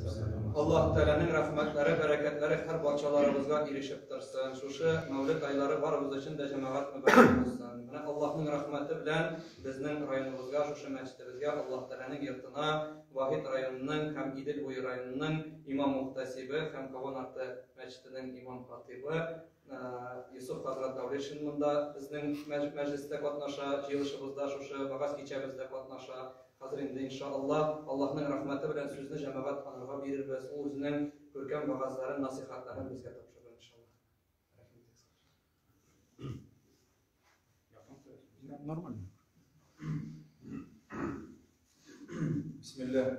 Аллаһ Тәгаләнең рәхмәтләре, бәрәкәтләре һәр барчаларыбызга ирешеп торсын. Шушы Мәүлид айлары барыбыз өчен дә җәмәгать мөбарәк булсын. Менә Аллаһның рәхмәте белән безнең районыбызга, шушы мәчетебезгә, Аллаһ Тәгаләнең йортына Вахит районының һәм Идел буе районының имам-мөхтәсибе һәм Кабан арты мәчетенең имам-хатыйбы Йосыф хәзрәт Дәүлетшин монда безнең мәҗлестә катнаша, җыелышыбызда шушы вәгазь кичәбездә катнаша. Хәзер инде, иншаллаһ, Аллаһның рәхмәте белән сүзне җәмәгать анарга бирербез. Ул үзенең күркәм вәгазьләрен, насыйхәтләрен безгә тапшырыр, иншаллаһ. Рәхим итегез. Нормально. Бисмилләһ.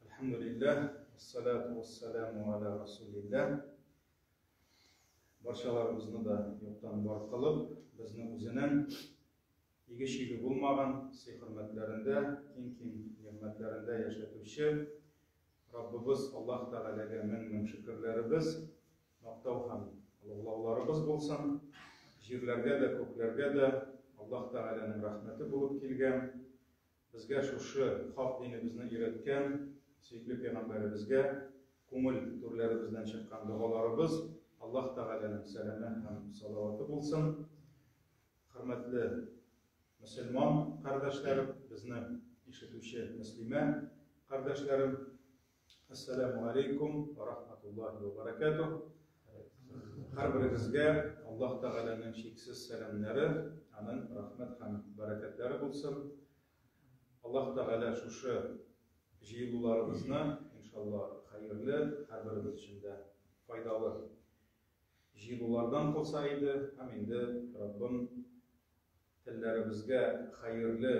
Әлхәмдүлилләһ. Вассалату вассаламу аля расулилләһ. Барчаларыбызны да юктан бар кылып, безне үзенең иге-чиге булмаган сый-хөрмәтләрендә, киң-киң нигъмәтләрендә яшәтүче Раббыбыз Аллаһ Тәгаләгә мең-мең шөкерләребез, мактау һәм олуглауларыбыз булсын. Җирләргә дә, күкләргә дә Аллаһ Тәгаләнең рәхмәте булып килгән, Безгә шушы хак динебезне өйрәткән сөекле пәйгамбәребезгә күңел түрләребездән чыккан догаларыбыз, Аллаһ Тәгаләнең сәламе һәм салаваты булсын. Хөрмәтле мөселман кардәшләрем, безне ишетүче мөслимә кардәшләрем, Әссәламү алейкум ва рахматуллаһи ва баракатуһ. Һәрберегезгә Аллаһ Тәгаләнең чиксез сәламнәре, аның рәхмәт һәм бәрәкәтләре булсын. Аллаһ Тәгалә шушы җыелуларыбызны, иншалла, хәерле, һәрберебез өчен дә файдалы җыелулардан кылса иде һәм инде Раббым Телләребезгә хәерле,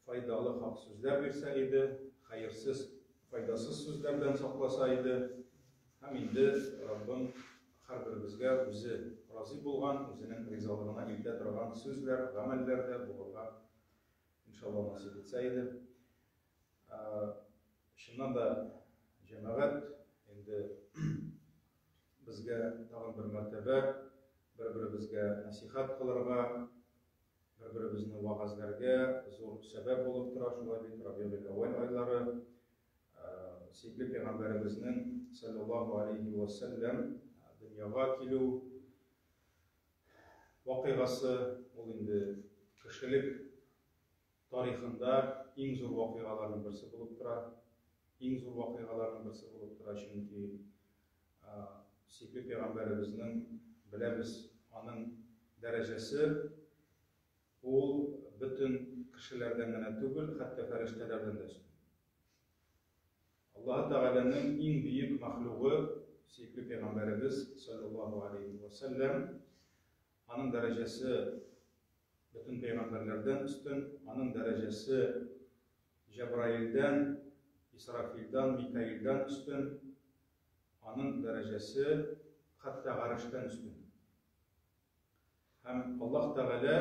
файдалы хак сүзләр бирсә иде, хәерсез, файдасыз сүзләрдән сакласа иде. Һәм инде Раббым һәрберебезгә үзе разый булган, үзенең ризалыгына илтә торган сүзләр, гамәлләр дә булырга иншалла насыйп итсә иде. Чыннан да, җәмәгать, инде безгә тагын бер мәртәбә бер-беребезгә нәсихәт кылырга, бер-беребезне вәгазьләргә зур сәбәп булып тора, шулай бит Рабигыль әүвәл айлары. Сөекле пәйгамбәребезнең саллаллаһу алейхи ва сәлләм дөньяга килү вакыйгасы, ул инде кешелек тарихында иң зур вакыйгаларның берсе булып тора. Иң зур вакыйгаларның берсе булып тора, чөнки сөекле пәйгамбәребезнең, беләбез, аның дәрәҗәсе ул бөтен кешеләрдән генә түгел, хәтта фәрештәләрдән дә өстен. Аллаһы Тәгаләнең иң бөек мәхлугы сөекле пәйгамбәребез саллаллаһу алейхи ва сәлләм, аның дәрәҗәсе бөтен пәйгамбәрләрдән өстен, аның дәрәҗәсе Җәбраилдән, Исрафилдән, Микаилдән өстен, аның дәрәҗәсе хәтта Гарештән өстен. Һәм Аллаһ Тәгалә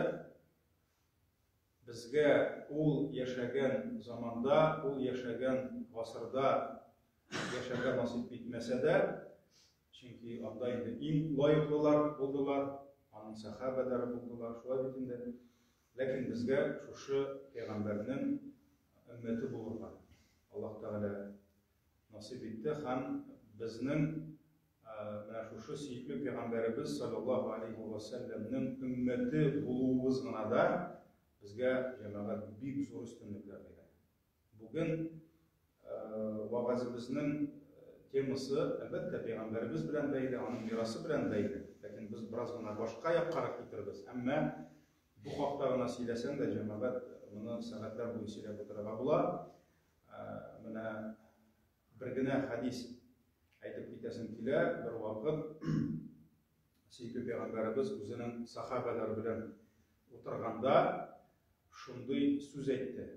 безгә ул яшәгән заманда, ул яшәгән гасырда яшәргә насыйп итмәсә дә, Чөнки анда инде иң лаеклылар булдылар, аның сәхабәләре булдылар, шулай бит инде. Ләкин безгә шушы пәйгамбәрнең өммәте булырга Аллаһ Тәгалә насыйп итте һәм безнең менә шушы сөекле пәйгамбәребез саллаллаһу алейхи ва сәлләмнең өммәте булуыбыз гына да безгә җәмәгать бик зур өстенлекләр бирә. Бүген вәгазебезнең темасы, әлбәттә, пәйгамбәребез белән бәйле, аның мирасы белән бәйле. Ләкин без бераз гына башка яккарак китербез. Әмма бу хакта гына сөйләсәң дә, җәмәгать, моны сәгатьләр буе сөйләп утырырга була. Менә бер генә хәдис әйтеп китәсем килә. Бер вакыт сөекле пәйгамбәребез үзенең сахабәләре белән утырганда шундый сүз әйтте.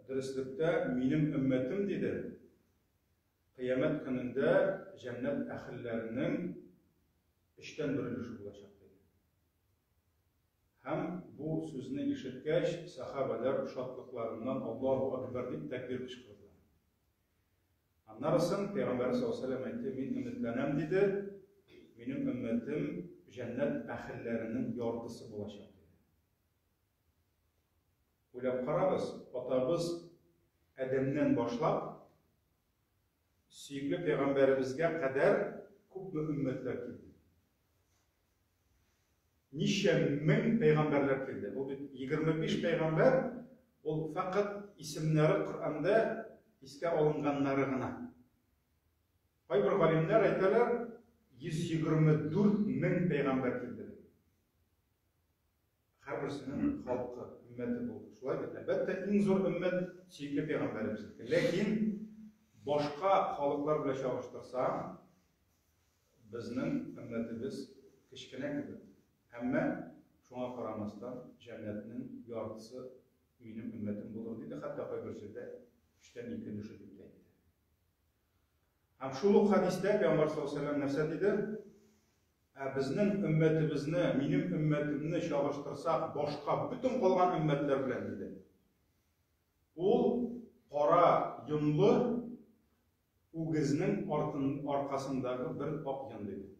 Дөреслектә, минем өммәтем, диде, кыямәт көнендә җәннәт әһелләренең өчтән бер өлеше булачак, диде. Һәм бу сүзне ишеткәч, сәхабәләр шатлыкларыннан Аллаһу акбар дип тәкбир кычкырдылар. Аннарысын Пәйгамбәр саллаллаһу алейһи ва сәлләм әйтте, мин өметләнәм, диде, минем өммәтем җәннәт әһелләренең яртысы булачак, диде. Уйлап карагыз, атабыз Адәмнән башлап, сөекле пәйгамбәребезгә кадәр күпме өммәтләр килде. Ничә мең пәйгамбәрләр килде. Ул бит 25 пәйгамбәр, ул фәкать исемнәре Коръәндә искә алынганнары гына. Кайбер галимнәр әйтәләр, 124 мең пәйгамбәр килде. Һәрберсенең халкы, өммәте булды. Шулай бит? Әлбәттә, иң зур өммәт сөекле пәйгамбәребезнеке. Ләкин башка халыклар белән чагыштырсаң, безнең өммәтебез кечкенә кебек. Әмма шуңа карамастан, җәннәтнең яртысы минем өммәтем булыр диде, хәтта кайбер җирдә өчтән ике өлеше дип тә әйтте. Һәм шул ук хәдистә Пәйгамбәр саллаллаһу алейһи ва нәрсә диде? Ә безнең өммәтебезне, минем өммәтемне чагыштырсак, башка бөтен калган өммәтләр белән, диде. Ул кара йонлы үгезнең артын, аркасындагы бер ак йон, диде.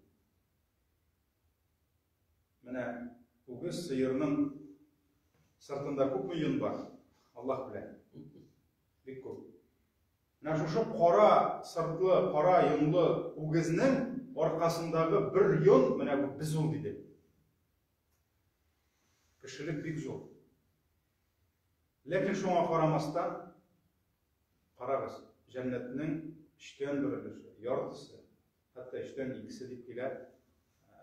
Менә үгез сыерның сыртында күпме йон бар? Аллаһ белә. Бик күп. Менә шушы кара сыртлы, кара йонлы үгезнең аркасындагы бер йон, менә бу без ул, диде. Кешелек бик зур. Ләкин шуңа карамастан, карагыз, җәннәтнең өчтән бер өлеше, яртысы, хәтта өчтән икесе дип килә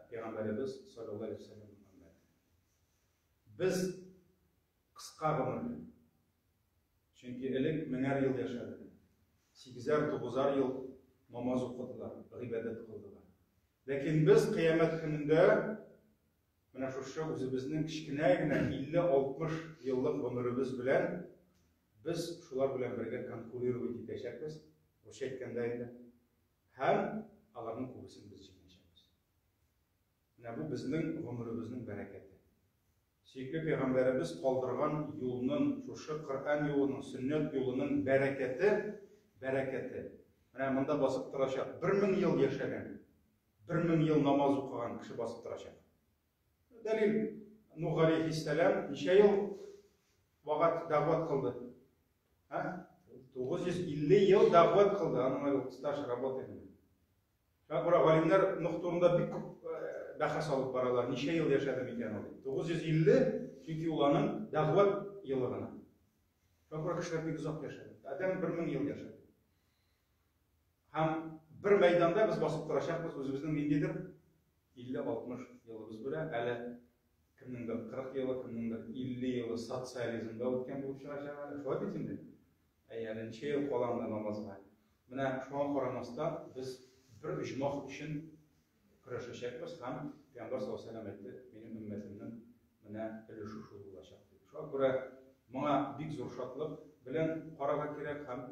Пәйгамбәребез саллаллаһу алейһи ва сәлләм Мөхәммәд. Без кыска гомерле. Чөнки элек меңәр ел яшәделәр. Сигезәр, тугызар ел намаз укыдылар, гыйбадәт кылдылар. Ләкин без кыямәт көнендә менә шушы үзебезнең кечкенә генә 50-60 еллык гомеребез белән без шулар белән бергә конкурировать итәчәкбез, русча әйткәндә инде. Һәм аларның күбесен без җиңәчәкбез. Менә бу безнең гомеребезнең бәрәкәте. Сөекле пәйгамбәребез калдырган юлның, шушы Коръән юлының, сөннәт юлының бәрәкәте, бәрәкәте. Менә монда басып торачак, 1000 ел яшәгән, 1000 ел намаз укыган кеше басып торачак. Дәлил, Нух алейхиссәлам ничә ел вагат дәгъват кылды? Ә? 950 ел дәгъват кылды, аның стаж работы. Шуңа күрә галимнәр Нух турында бик күп бәхәс алып баралар, ничә ел яшәде микән ул дип. 950, чөнки ул аның дәгъват елы гына. Шуңа күрә кешеләр бик озак яшәде. Адәм 1000 ел яшәде. Һәм бер мәйданда без басып торачакбыз үзебезнең ниндидер 50-60 елыбыз белән, әле кемнеңдер 40 елы, кемнеңдер 50 елы социализмда үткән булып чыгачак әле. Шулай бит инде. Әй, әле ничә ел кала анда намазга. Менә шуңа карамастан, без бер оҗмах өчен көрәшәчәкбез һәм Пәйгамбәр саллаллаһу алейһи ва сәлләм әйтте, минем өммәтемнең менә өлеше шул булачак дип. Шуңа күрә моңа бик зур шатлык белән карарга кирәк һәм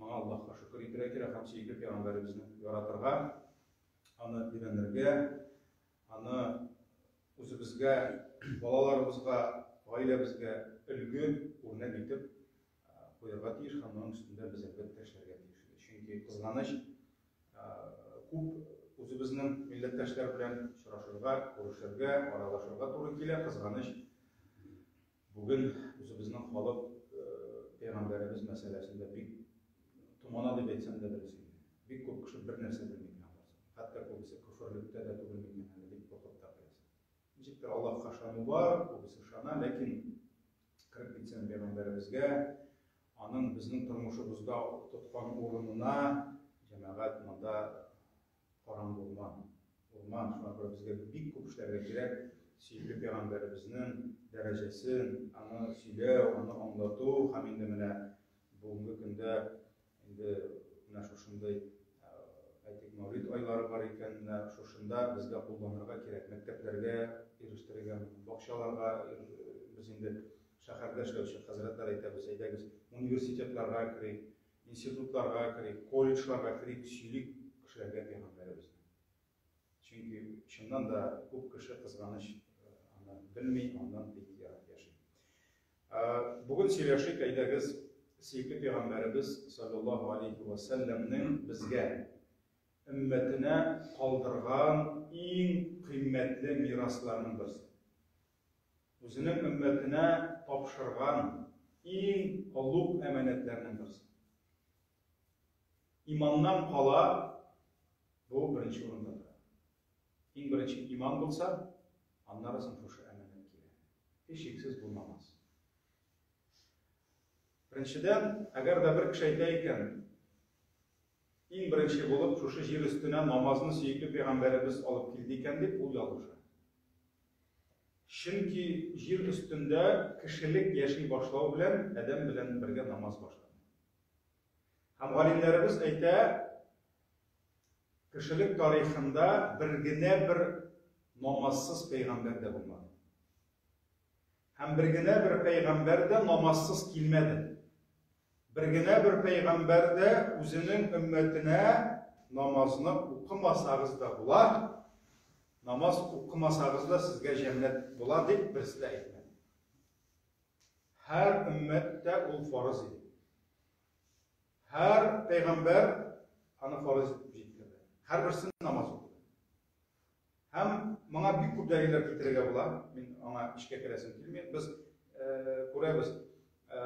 моңа Аллаһка шөкер итәргә кирәк һәм сөекле пәйгамбәребезне яратырга, аны өйрәнергә, аны үзебезгә, балаларыбызга, гаиләбезгә өлге, үрнәк итеп куярга тиеш һәм моның өстендә без әлбәттә эшләргә тиеш. Чөнки кызганыч, күп үзебезнең милләттәшләр белән очрашырга, күрешергә, аралашырга туры килә. Кызганыч, бүген үзебезнең халык пәйгамбәребез мәсьәләсендә бик томана дип әйтсәм дә дөрес инде. Бик күп кеше бер нәрсә белми икән. Хәтта күбесе көферлектә дә түгел микән әле дип куркып та куясың. Ничектер Аллаһка ышану бар, күбесе ышана, ләкин кереп китсәң пәйгамбәребезгә, аның безнең тормышыбызда тоткан урынына, җәмәгать, монда караңгы урман. Урман, шуңа күрә безгә бик күп эшләргә кирәк. Сөекле пәйгамбәребезнең дәрәҗәсен, аны сөйләү, аны аңлату һәм инде менә бүгенге көндә инде менә шушындый, әйтик, Мәүлид айлары бар икән, менә шушында безгә кулланырга кирәк, мәктәпләргә ирештерергә, бакчаларга, без инде шәһәрдә эшләүче хәзрәтләр әйтәбез, әйдәгез, университетларга керик, институтларга керик, колледжларга керик, сөйлик кешеләргә пәйгамбәребезне. Чөнки чыннан да күп кеше кызганыч аны белми, аннан бик ерак яши. Бүген сөйләшик, әйдәгез, сөекле пәйгамбәребез саллаллаһу алейхи ва сәлләмнең безгә өммәтенә калдырган иң кыйммәтле мирасларының берсе. Үзенең өммәтенә тапшырган иң олуг әманәтләрнең берсе. Иманнан кала бу беренче урында тора. Иң беренче иман булса, аннары соң шушы әманәт килә. Һичшиксез бу намаз. Беренчедән, әгәр дә бер кеше әйтә икән, иң беренче булып шушы җир өстенә намазны сөекле пәйгамбәребез алып килде икән дип, ул ялгыша. Чөнки җир өстендә кешелек яши башлау белән адәм белән бергә намаз башлана. Һәм галимнәребез әйтә, кешелек тарихында бер генә бер намазсыз пәйгамбәр дә булмады. Һәм бер генә бер пәйгамбәр дә намазсыз килмәде. Бер генә бер пәйгамбәр дә үзенең өммәтенә намазны укымасагыз да була, намаз укымасагыз да сезгә җәннәт була дип берсе дә әйтмәде. Һәр өммәттә ул фарыз иде. Һәр пәйгамбәр аны фарыз итеп җиткерде. Һәрберсе намаз укыды. Һәм моңа бик күп дәлилләр китерергә була. Мин аңа эчкә керәсем килми. Без э, күрәбез, э,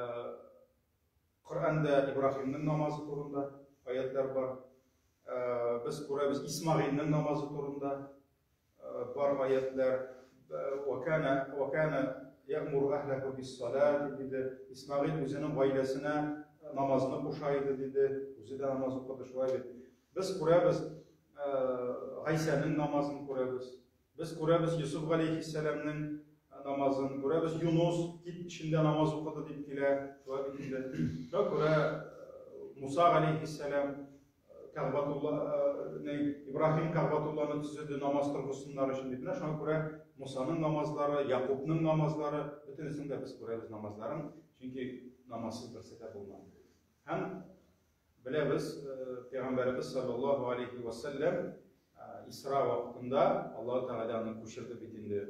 Коръәндә Ибраһимның намазы турында аятлар бар. Э, без күрәбез Исмагыйльнең намазы турында э, бар аятлар. Вакана вакана я'муру әһләһу бис-салати диде. Исмагыйль үзенең гаиләсенә намазны куша иде диде. Үзе дә намаз укыды шулай бит. Без күрәбез Гайсәнең намазын күрәбез. Без күрәбез Йосыф галәйһиссәламнең намазын, күрәбез Юнус кит эчендә намаз укыды дип килә. Шулай бит инде. Шуңа күрә Муса галәйһиссәлам Кәгъбатулла не Ибраһим Кәгъбатулланы төзеде намаз торгызсыннар өчен дип. Менә шуңа күрә Мусаның намазлары, Якубның намазлары, бөтенесен дә без күрәбез намазларын, чөнки намазсыз берсе дә булмады. Һәм Беләбез, Пәйгамбәребез саллаллаһу алейхи ва сәлләм Исра вакытында Аллаһ Тәгалә аны күчерде бит инде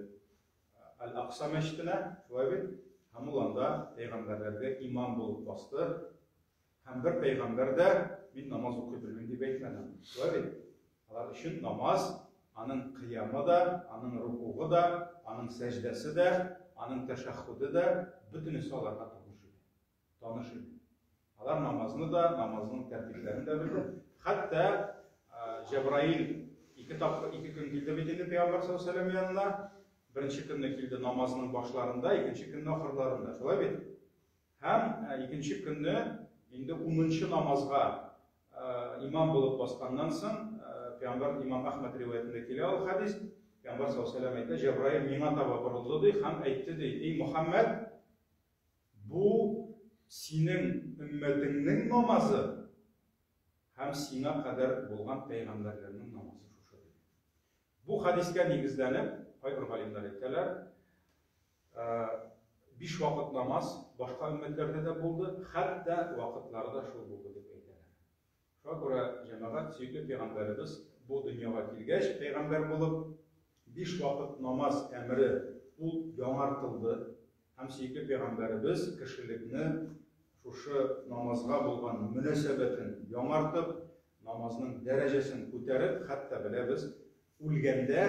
Аль-Акса мәчетенә, шулай бит? Һәм ул анда пәйгамбәрләргә имам булып басты. Һәм бер пәйгамбәр дә мин намаз укый белмим дип әйтмәде. Шулай бит? Алар өчен намаз аның кыямы да, аның рукугы да, аның сәҗдәсе дә, аның тәшәххүде дә, бөтенесе аларга тормыш иде. Таныш иде. Алар намазны да, намазның тәртипләрен дә белде. Хәтта Җәбраил ике тапкыр, ике көн килде бит инде Пәйгамбәр саллаллаһу алейһи янына. Беренче көнне килде намазның башларында, икенче көнне ахырларында. Шулай бит? Һәм икенче көнне инде 10 намазга имам булып басканнан соң, Пәйгамбәр Имам Әхмәд риваятендә килә ул хәдис. Пәйгамбәр саллаллаһу алейһи әйтә, Җәбраил миңа таба борылды ди һәм әйтте ди: "Эй Мухаммәд, Бу синең өммәтеңнең намазы һәм сиңа кадәр булган пәйгамбәрләрнең намазы шушы диде. Бу хәдискә нигезләнеп, кайбер галимнәр әйтәләр, биш вакыт намаз башка өммәтләрдә дә булды, хәтта вакытлары да шул булды дип әйтәләр. Шуңа күрә, җәмәгать, сөекле пәйгамбәребез бу дөньяга килгәч, пәйгамбәр булып, биш вакыт намаз әмере ул яңартылды һәм сөекле пәйгамбәребез кешелекне шушы намазга булган мөнәсәбәтен яңартып, намазның дәрәҗәсен күтәреп, хәтта беләбез, үлгәндә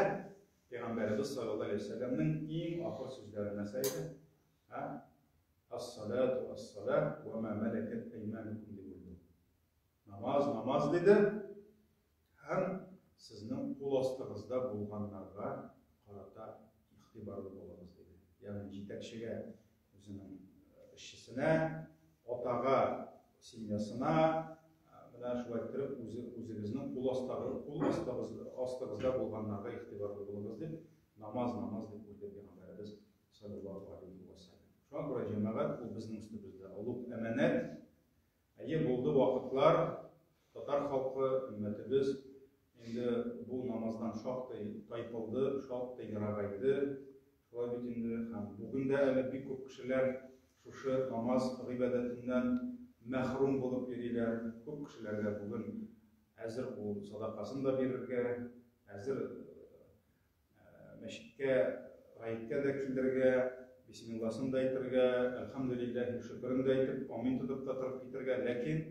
пәйгамбәребез саллаллаһу алейһи вәсәлләмнең иң ахыр сүзләре нәрсә иде? Ә? Ас-салату ас-салат ва ма малакат айманукум дип үлде. Намаз, намаз диде. Һәм сезнең кул астыгызда булганнарга карата игътибарлы булыгыз диде. Ягъни җитәкчегә үзенең эшчесенә, атага семьясына, менә шулай иттереп үзе үзегезнең кул астагы кул астыгыз астыгызда булганнарга игътибарлы булыгыз дип, намаз, намаз дип үлде пәйгамбәребез саллаллаһу алейхи ва саллям. Шуңа күрә җәмәгать ул безнең өстебездә олуг әманәт. Әйе, булды вакытлар, татар халкы, өммәтебез инде бу намаздан шактый тайпылды, шактый ерагайды. Шулай бит инде, һәм бүген дә әле бик күп кешеләр шушы намаз гыйбадәтеннән мәхрүм булып йөриләр. Күп кешеләргә бүген әзер ул садакасын да бирергә, әзер мәчеткә, гаеткә дә килергә, бисмилласын да әйтергә, әлхәмдүлилләһи шөкерен дә әйтеп, амин тотып та торып китергә, ләкин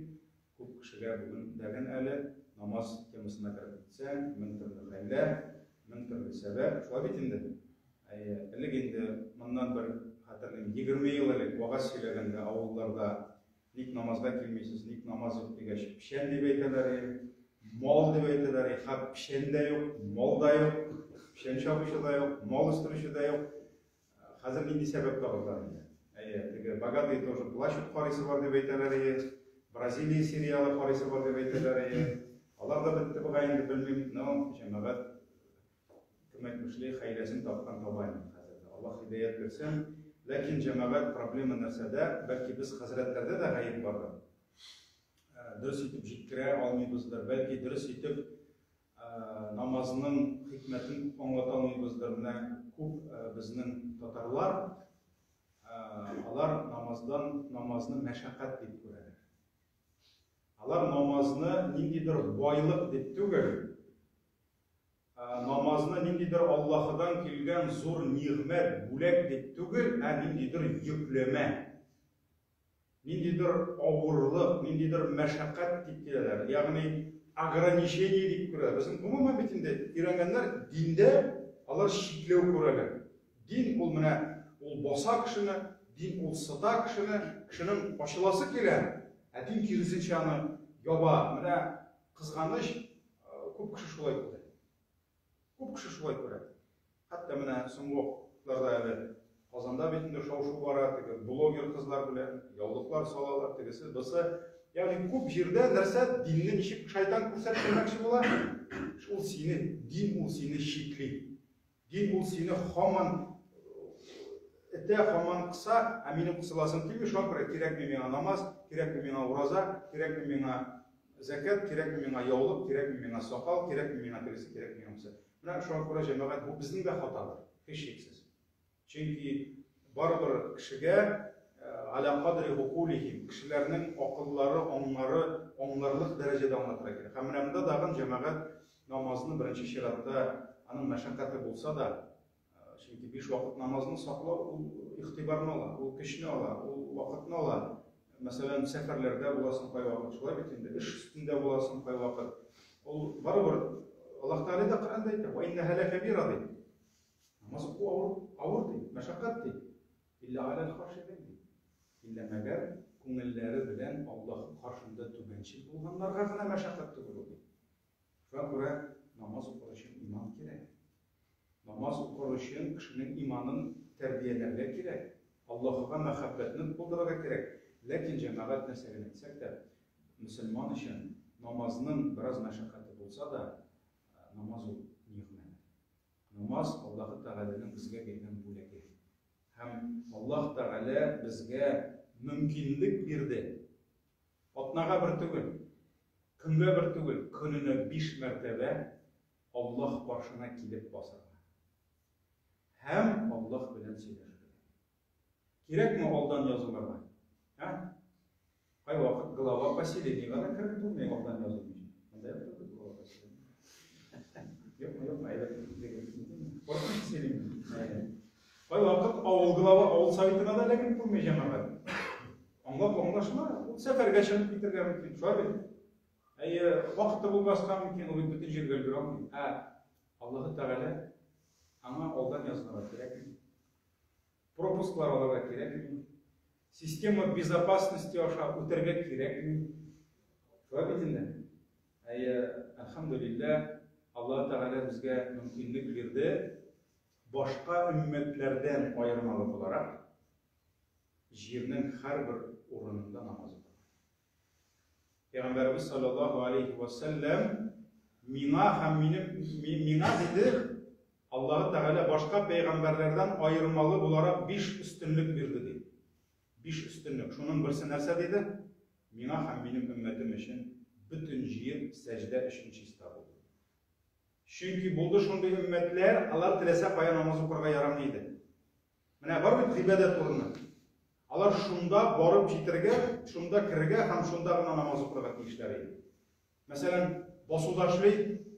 күп кешегә бүген дәген әле намаз темасына кереп китсәң, мең төрле хәйлә, мең төрле сәбәп, шулай бит инде. Әйе, элек инде моннан бер хәтерлим, 20 ел элек вәгазь сөйләгәндә авылларда Ник намазга килмисез, ник намаз юк дигәч, печән дип әйтәләр, мал дип әйтәләр, хәп печән дә юк, мал да юк, печән чабучы да юк, мал үстерүче дә юк. Хәзер нинди сәбәп табылган инде? Әйе, теге богатые тоже плачут карыйсы бар дип әйтәләр, әйе. Бразилия сериалы карыйсы бар дип әйтәләр, әйе. Алар да бетте бугай инде, белмим, но җәмәгать кем әйтмешли, хәйләсен тапкан таба инде хәзер дә. Аллаһ һидаять бирсен. Ләкин җәмәгать проблема нәрсәдә? Бәлки без хәзрәтләрдә дә гаеп бардыр. Дөрес итеп җиткерә алмыйбыздыр, бәлки дөрес итеп намазның хикмәтен аңлата алмыйбыздыр. Менә күп безнең татарлар алар намаздан намазны мәшәкать дип күрәләр. Алар намазны ниндидер байлык дип түгел, намазны ниндидер Аллаһыдан килгән зур нигъмәт, бүләк дип түгел, ә ниндидер йөкләмә, ниндидер авырлык, ниндидер мәшәкать дип киләләр. Ягъни ограничение дип күрәләр. Безнең гомумән бит инде өйрәнгәннәр диндә алар чикләү күрәләр. Дин ул менә ул баса кешене, дин ул сыта кешене, кешенең ачыласы килә, ә дин киресенчә аны яба. Менә кызганыч, күп кеше шулай күрә. Күп кеше шулай күрә. Хәтта менә соңгы вакытларда әле Казанда бит инде шау-шу бара, теге блогер кызлар белән яулыклар салалар, тегесе, бусы. Ягъни күп җирдә нәрсә динне ничек шайтан күрсәтмәкче була, шул сине, дин ул сине чикли. Дин ул сине һаман этә, һаман кыса, ә минем кысыласым килми, шуңа күрә кирәкми миңа намаз, кирәкми миңа ураза, кирәкми миңа зәкят, кирәкми миңа яулык, кирәкми миңа сакал, кирәкми миңа тегесе, кирәкми миңа бусы. Менә шуңа күрә, җәмәгать, бу безнең дә хатадыр, һичшиксез. Чөнки барыбер кешегә аля кадри гукулихим, кешеләрнең акыллары, аңнары аңларлык дәрәҗәдә аңлатырга кирәк. Һәм менә монда тагын җәмәгать намазны беренче чиратта аның мәшәкате булса да, чөнки биш вакыт намазны саклау ул игътибарны ала, ул көчне ала, ул вакытны ала. Мәсәлән, сәфәрләрдә буласың кайвакыт, шулай бит инде, эш өстендә буласың кайвакыт. Ул барыбер Аллаһ Тәгалә дә Коръәндә әйтә, "Ва иннәһә ләкәбира" ди. Намаз уку авыр, авыр ди, мәшәкать ди. Илля галәл хашигин ди. Илля мәгәр күңелләре белән Аллаһ каршында түбәнчел булганнарга гына мәшәкать түгел ул ди. Шуңа күрә намаз укыр өчен иман кирәк. Намаз укыр өчен кешенең иманын тәрбияләргә кирәк. Аллаһыга мәхәббәтне булдырырга кирәк. Ләкин җәмәгать нәрсә генә әйтсәк тә, мөселман өчен намазның бераз мәшәкате булса да, намаз ул нигъмәт. Намаз Аллаһы Тәгаләнең безгә биргән бүләге. Һәм Аллаһ Тәгалә безгә мөмкинлек бирде. Атнага бер түгел, көнгә бер түгел, көненә 5 мәртәбә Аллаһ каршына килеп басарга. Һәм Аллаһ белән сөйләшергә. Кирәкме алдан язылырга? Ә? Кайвакыт глава поселениега да кереп булмый алдан язылмыйча. Анда юк түгел глава поселения. Юкмы, юкмы, әйбәт Куркыныч сөйлим. Кайвакыт авыл глава, авыл советына да эләгеп булмый җәмәгать. Аңлап аңлашма, ул сәфәргә чыгып китәргә мөмкин, шулай бит? Әйе, вакыты булмаска мөмкин, ул бит бөтен җиргә өлгерә алмый. Ә Аллаһы Тәгалә аңа алдан язылырга кирәкми. Пропусклар алырга кирәкми. Система безопасности аша үтәргә кирәкми. Шулай бит инде. Әйе, әлхәмдүлилләһ, Аллаһ Тәгалә безгә мөмкинлек бирде. Башка өммәтләрдән аермалы буларак, җирнең һәрбер урынында намаз укырга. Пәйгамбәребез саллаллаһу алейхи ва сәлләм миңа һәм минем миңа диде, Аллаһы Тәгалә башка пәйгамбәрләрдән аермалы буларак биш өстенлек бирде ди. Биш өстенлек. Шуның берсе нәрсә диде? Миңа һәм минем өммәтем өчен бөтен җир сәҗдә өчен чиста булды. Чөнки булды шундый өммәтләр, алар теләсә кая намаз укырга ярамый иде. Менә бар бит гыйбадәт урыны. Алар шунда барып җитәргә, шунда керергә һәм шунда гына намаз укырга тиешләр иде. Мәсәлән, басуда эшли,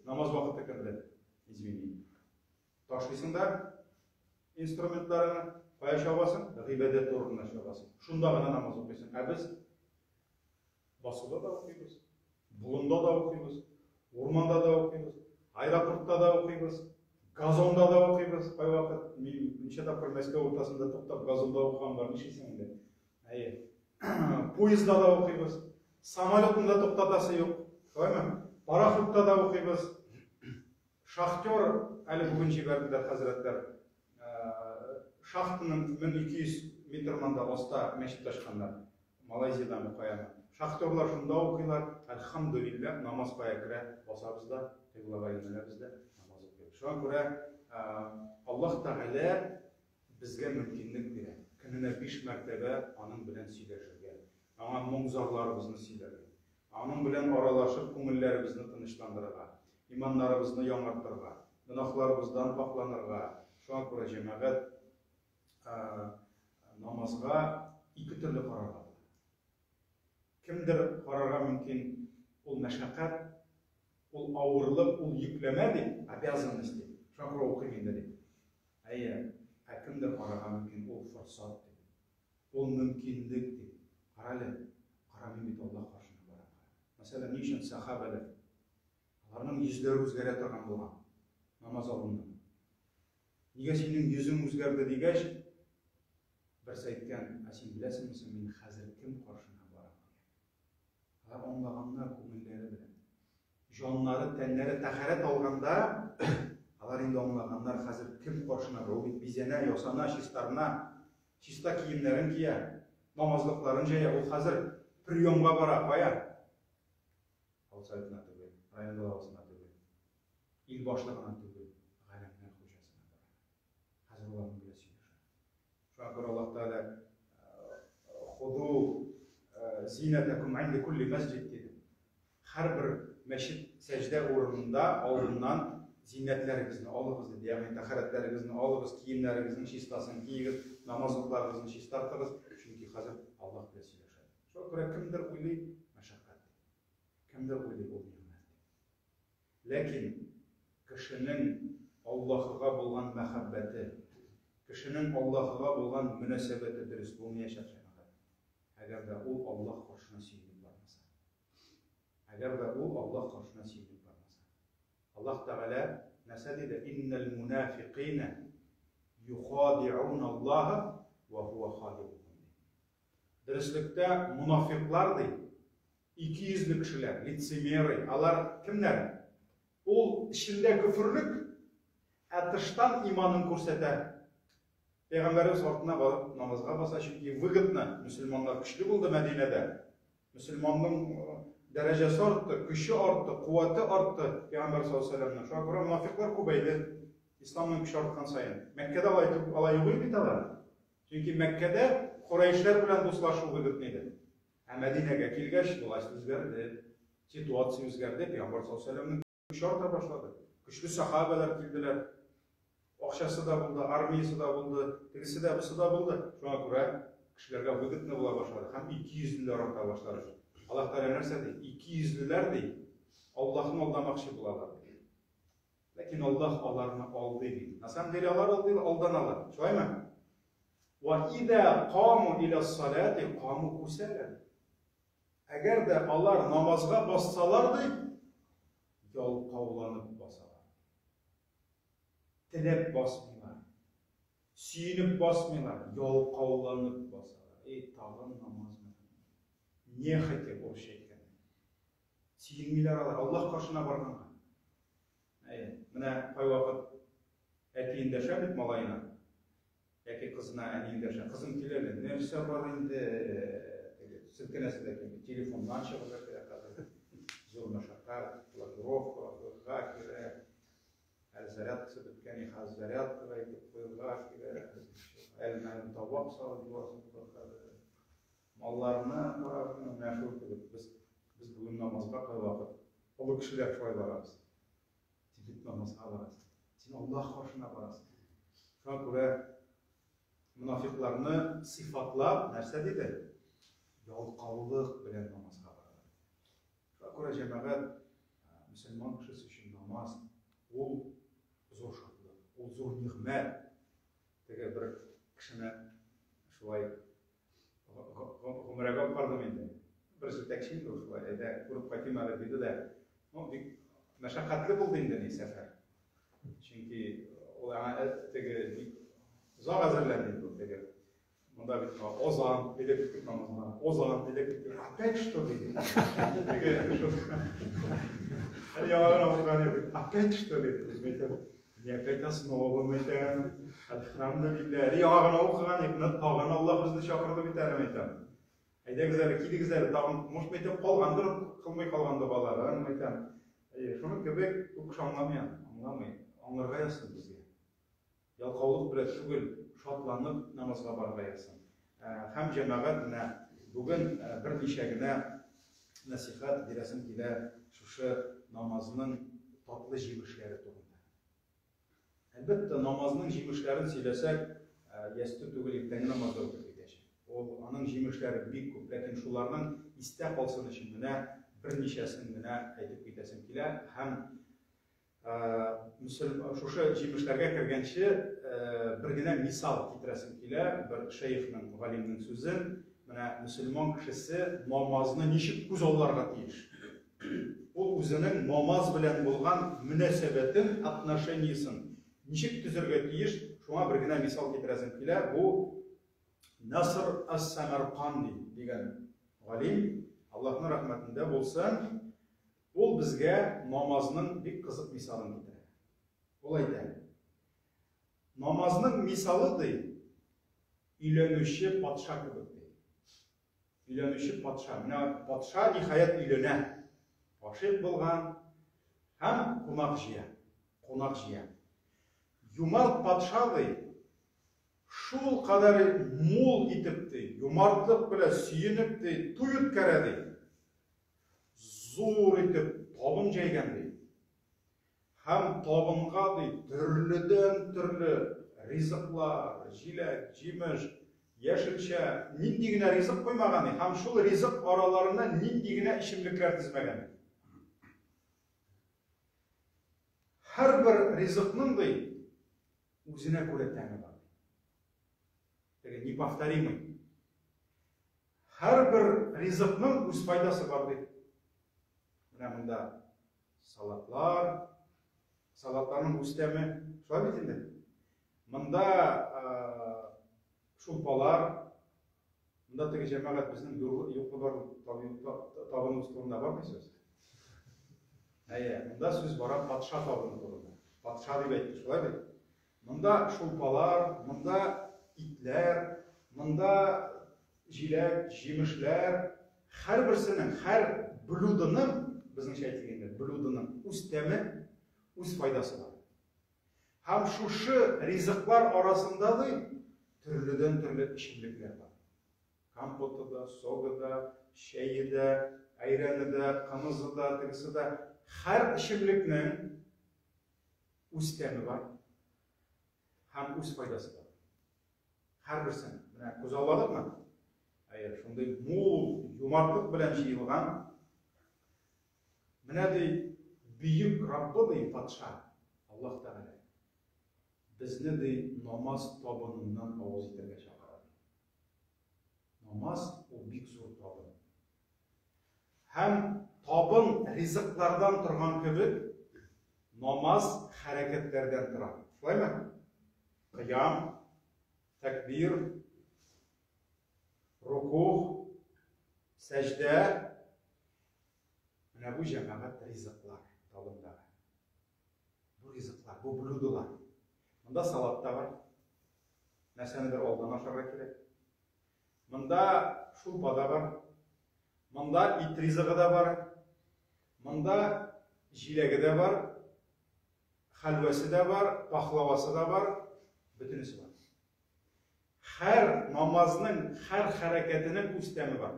намаз вакыты керде. Извини. Ташлыйсың да инструментларыңны, кая чабасың? Гыйбадәт урынына чабасың. Шунда гына намаз укыйсың. Ә без басуда да укыйбыз, болында да укыйбыз, урманда да укыйбыз, аэропортта да укыйбыз, газонда да укыйбыз. Кайвакыт мин ничә тапкыр Мәскәү уртасында туктап газонда укыган бар, нишлисең инде? Әйе. Поездда да укыйбыз. Самолетны да туктатасы юк. Шулаймы? Пароходта да укыйбыз. Шахтер әле бүген җибәрделәр хәзрәтләр. Шахтаның 1200 метрыннан да аста мәчет ачканнар. Малайзиядәме, каямы. Шахтерлар шунда укыйлар. Әлхәмдүлилләһ, намаз кая керә, басабыз да, кыйблага юнәләбез дә, намаз укыйбыз. Шуңа күрә Аллаһ Тәгалә безгә мөмкинлек бирә, көненә биш мәртәбә аның белән сөйләшергә, аңа моң-зарларыбызны сөйләргә, аның белән аралашып күңелләребезне тынычландырырга, иманнарыбызны яңартырга, гөнаһларыбыздан пакъланырга. Шуңа күрә, җәмәгать, намазга ике төрле карарга була. Кемдер карарга мөмкин, ул мәшәкать, ул авырлык, ул йөкләмә дип, обязанность дип, шуңа күрә укыйм инде дип. Әйе, ә кемдер карарга мөмкин, ул форсат дип, ул мөмкинлек дип. Карале, кара, мин бит Аллаһ каршына барам. Мәсәлән, ни өчен сәхабәләр, аларның йөзләре үзгәрә торган булган намаз алдыннан. Нигә синең йөзең үзгәрде дигәч, берсе әйткән, ә син беләсеңме соң, мин хәзер кем каршына барам дигән. Алар аңлаганнар күңелләре белән. Җаннары, тәннәре тәһарәт алганда, алар инде аңлаганнар, хәзер кем каршына бара. Ул бит бизәнә, ясана, чистарына, чиста киемнәрен кия, намазлыкларын җәя. Ул хәзер приемга бара, кая? Авыл советына түгел, район главасына түгел, ил башлыгына түгел, галәмнәр хуҗасына бара. Хәзер ул аның белән сөйләшә. Шуңа күрә Аллаһ Тәгалә худу зинәтәкум инде кулли мәсҗид диде. Һәрбер мәчет сәҗдә урынында алдыннан зиннәтләрегезне алыгыз диде. Ягъни тәһарәтләрегезне алыгыз, киемнәрегезнең чистасын киегез, намазлыкларыгызны чистартыгыз, чөнки хәзер Аллаһ белән сөйләшә. Шуңа күрә кемдер уйлый мәшәкать дип. Кемдер уйлый ул нигъмәт дип. Ләкин кешенең Аллаһыга булган мәхәббәте, кешенең Аллаһыга булган мөнәсәбәте дөрес булмаячак, җәмәгать, әгәр дә ул Аллаһ каршына сөенеп бармаса. Әгәр дә ул Аллаһ каршына сөенеп бармаса. Аллаһ Тәгалә нәрсә диде? Иннәл мунафикыйна юхади'ун Аллаһа ва хуа хади'ухум. Дөреслектә мунафиклар ди, Икейөзле кешеләр, лицемеры, алар кемнәр? Ул эчендә көферлек, ә тыштан иманын күрсәтә. Пәйгамбәребез артына барып намазга баса, чөнки выгодно, мөселманнар көчле булды Мәдинәдә. Мөселманның дәрәҗәсе артты, көче артты, куәте артты Пәйгамбәр саллаллаһу алейһи вәсәлләмнең. Шуңа күрә мунафиклар күбәйде. Исламның көче арткан саен. Мәккәдә алай алай юк иде бит алар. Чөнки Мәккәдә Корайшлар белән дуслашу выгодно иде. Ә Мәдинәгә килгәч, власть үзгәрде, ситуация үзгәрде, Пәйгамбәр саллаллаһу алейһи ва сәлләмнең көче арта башлады. Көчле сахабәләр килделәр. Акчасы да булды, армиясе дә булды, тегесе дә, бусы да булды. Шуңа күрә кешеләргә выгодно була башлады һәм икейөзлеләр арта башлады. Аллаһ Тәгалә нәрсә ди? Икейөзлеләр ди, Аллаһны алдамакчы булалар ди. Ләкин Аллаһ аларны алдый ди. На самом деле алар алдый, алданалар. Шулаймы? Ва иза каму иля салати каму кусала. Әгәр дә алар намазга бассалар ди, ялкауланып басалар. Теләп басмыйлар. Сөенеп басмыйлар, ялкауланып басалар. Эй, тагын намазмы? Нехотя урысча әйткәндә. Сөенмиләр алар, Аллаһ каршына барганга. Әйе, менә кайвакыт әти эндәшә бит малаена, яки кызына әни эндәшә. Кызым, кил әле, нәрсә бар инде? Теге селкенәсе дә килми. Телефоннан чыгырга кирәк хәзер. Зур мәшәкать, блокировка куярга кирәк. Әле зарядкасы беткән, хәзер зарядкага илтеп куярга кирәк. Әле менә табак салып юасы булыр хәзер. Малларны карарсың, менә шул кебек. Без без бүген намазга кайвакыт олы кешеләр шулай барабыз. Син бит намазга барасың. Син Аллаһ каршына барасың. Шуңа күрә мунафикларны сыйфатлап нәрсә диде? Ялкаулык белән намазга баралар. Шуңа күрә җәмәгать мөселман кешесе өчен намаз ул зур шатлык, ул зур нигъмәт. Теге бер кешене шулай гомрәгә алып бардым инде. Бер җитәкче инде ул шулай, әйдә, күреп кайтыйм әле диде дә. Ну, бик мәшәкатьле булды инде ни сәфәр. Чөнки ул аңа теге бик озак әзерләнде инде ул теге. Монда бит азан, әйдә киттек намазга. Азан, әйдә киттек. Опять что ли? Әле яңа гына укыган идек. Опять что ли? Үзем әйтәм. Не опять основа әйтәм. Әлхәмдүлилләһ. Әле яңа гына укыган идек. Менә тагын Аллаһ безне чакырды бит әле әйтәм. Әйдәгез әле, килегез әле, тагын, может, әйтәм, калгандыр, кылмый калган догаларын, әйтәм. Шуның кебек күп кеше аңламый, аңламый. Аңларга язсын безгә. Ялкаулык белән түгел, шатланып намазга барырга язсын. Һәм җәмәгать менә бүген берничә генә нәсихәт бирәсем килә шушы намазның татлы җимешләре турында. Әлбәттә, намазның җимешләрен сөйләсәк, ястү түгел, иртәнге намаз да үтеп китәчәк. Ул аның җимешләре бик күп, ләкин шуларның истә калсын өчен менә берничәсен генә әйтеп китәсем килә һәм Шушы җимешләргә кергәнче бер генә мисал китерәсем килә, бер шәехнең, галимнең сүзен. Менә мөселман кешесе намазны ничек күз алларга тиеш? Ул үзенең намаз белән булган мөнәсәбәтен, отношениесен ничек төзергә тиеш? Шуңа бер генә мисал китерәсем килә. Бу Наср ас-Самарканди дигән галим, Аллаһның рәхмәтендә булсын, Ул безгә намазның бик кызык мисалын китерә. Ул әйтә, Намазның мисалы, ди, өйләнүче патша кебек, ди. Өйләнүче патша. Менә патша, ниһаять, өйләнә. Гашыйк булган һәм кунак җыя. Кунак җыя. Юмарт патша, ди, шул кадәр мул итеп, ди, юмартлык белән сөенеп, ди, туй үткәрә, ди. Зур итеп табын җәйгән, ди. Һәм табынга, ди, төрледән-төрле ризыклар, җиләк, җимеш, яшелчә, нинди генә ризык куймаган, ди, һәм шул ризык араларына нинди генә эчемлекләр тезмәгән, ди. Һәрбер ризыкның, ди, үзенә күрә тәме бар. Теге неповторимый. Һәрбер ризыкның үз файдасы бар бит. Менә монда салатлар, салатларның үз тәме, шулай бит инде. Монда шулпалар, монда теге җәмәгать безнең юклы бар табыныбыз турында бармы сүз? Әйе, монда сүз бара патша табыны турында. Патша дип әйтте, шулай бит? Монда шулпалар, монда итләр, монда җиләк, җимешләр, һәрберсенең, һәр блюдоның, безнеңчә әйтик инде, блюдоның үз тәме, үз файдасы бар. Һәм шушы ризыклар арасында ди төрледән-төрле эчемлекләр бар. Компоты да, согы да, чәе дә, әйрәне дә, кымызы да, тегесе дә. Һәр эчемлекнең үз тәме бар һәм үз файдасы бар. Һәрберсен менә күзалладыкмы? Әйе, шундый мул юмартлык белән җыелган. Менә ди бөек Раббы ди патша Аллаһ Тәгалә. Безне ди намаз табыныннан авыз итәргә чакыра. Намаз ул бик зур табын. Һәм табын ризыклардан торган кебек, намаз хәрәкәтләрдән тора. Шулаймы? Кыям, тәкбир, рукух, сәҗдә. Менә бу җәмәгать ризыклар табындагы. Бу ризыклар, бу блюдолар. Монда салат та бар. Нәрсәнедер алдан ашарга кирәк. Монда шулпа да бар. Монда ит ризыгы да бар. Монда җиләге дә бар. Хәлвәсе дә бар, пахлавасы да бар. Бөтенесе бар. Һәр намазның, һәр хәрәкәтенең үз тәме бар.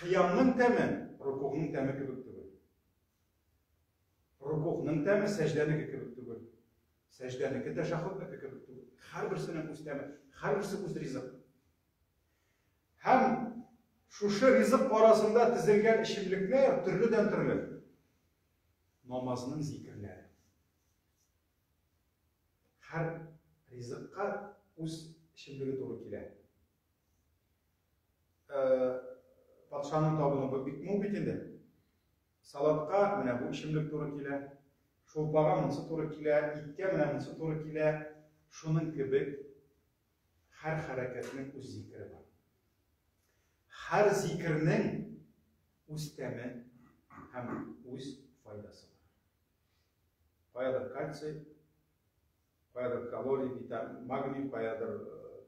Кыямның тәме рукугның тәме кебек түгел. Рукугның тәме сәҗдәнеке кебек түгел. Сәҗдәнеке тәшәһһүднеке кебек түгел. Һәрберсенең үз тәме, һәрберсе үз ризык. Һәм шушы ризык арасында тезелгән эчемлекләр төрледән-төрле. Намазның зикерләре. Һәр ризыкка үз эчемлеге туры килә. Патшаның табыны бик мул бит инде. Салатка менә бу эчемлек туры килә, шулпага монысы туры килә, иткә менә монысы туры килә. Шуның кебек һәр хәрәкәтнең үз зикере бар. Һәр зикернең үз тәме һәм үз файдасы бар. Каядыр кальций, каядыр калорий, витамин, магний, каядыр э,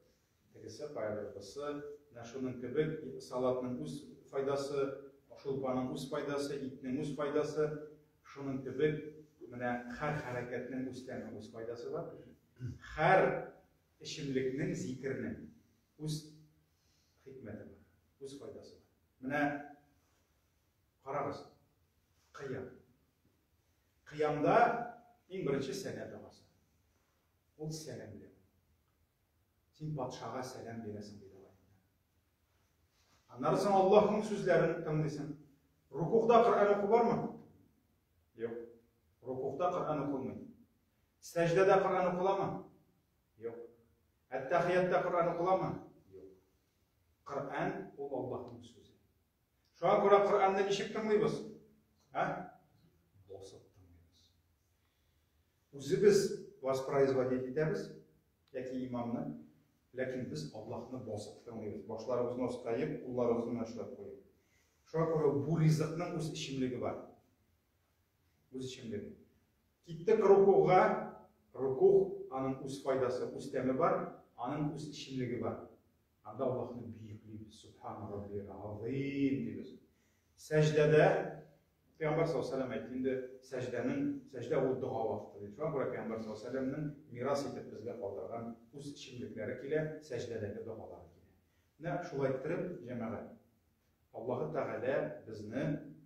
тегесе, каядыр бысы. Менә шуның кебек салатның үз файдасы, шулпаның үз файдасы, итнең үз файдасы. Шуның кебек менә һәр хәрәкәтнең үз тәме, үз файдасы бар. Һәр эчемлекнең, зикернең үз хикмәте бар, үз файдасы бар. Менә карагыз, кыям. Кыямда иң беренче сәлам догасы. Ул сәламләү. Син патшага сәлам бирәсең диде галимнәр. Аннары соң Аллаһның сүзләрен тыңлыйсың. Рукугда Коръән уку бармы? Юк. Рукугда Коръән укылмый. Сәҗдәдә Коръән укыламы? Юк. Әттәхиятта Коръән укыламы? Юк. Коръән ул Аллаһның сүзе. Шуңа күрә Коръәнне ничек тыңлыйбыз? Ә? Басып тыңлыйбыз. Үзебез воспроизводить итәбез, яки имамны, ләкин без Аллаһны басып тыңлыйбыз. Башларыбызны аска иеп, кулларыбызны менә шулай куеп. Шуңа күрә бу ризыкның үз эчемлеге бар. Үз эчемлеге. Киттек рукуга, рукуг аның үз файдасы, үз тәме бар, аның үз эчемлеге бар. Анда Аллаһны бөеклибез, Субхана Раббиял Азим дибез. Сәҗдәдә Пәйгамбәр саллаллаһу алейһи әйтте инде, сәҗдәнең, сәҗдә ул дога вакыты ди. Шуңа күрә Пәйгамбәр саллаллаһу алейһи вәсәлләмнең мирас итеп безгә калдырган үз эчемлекләре килә, сәҗдәдәге догалары килә. Менә шулай иттереп, җәмәгать, Аллаһы Тәгалә безне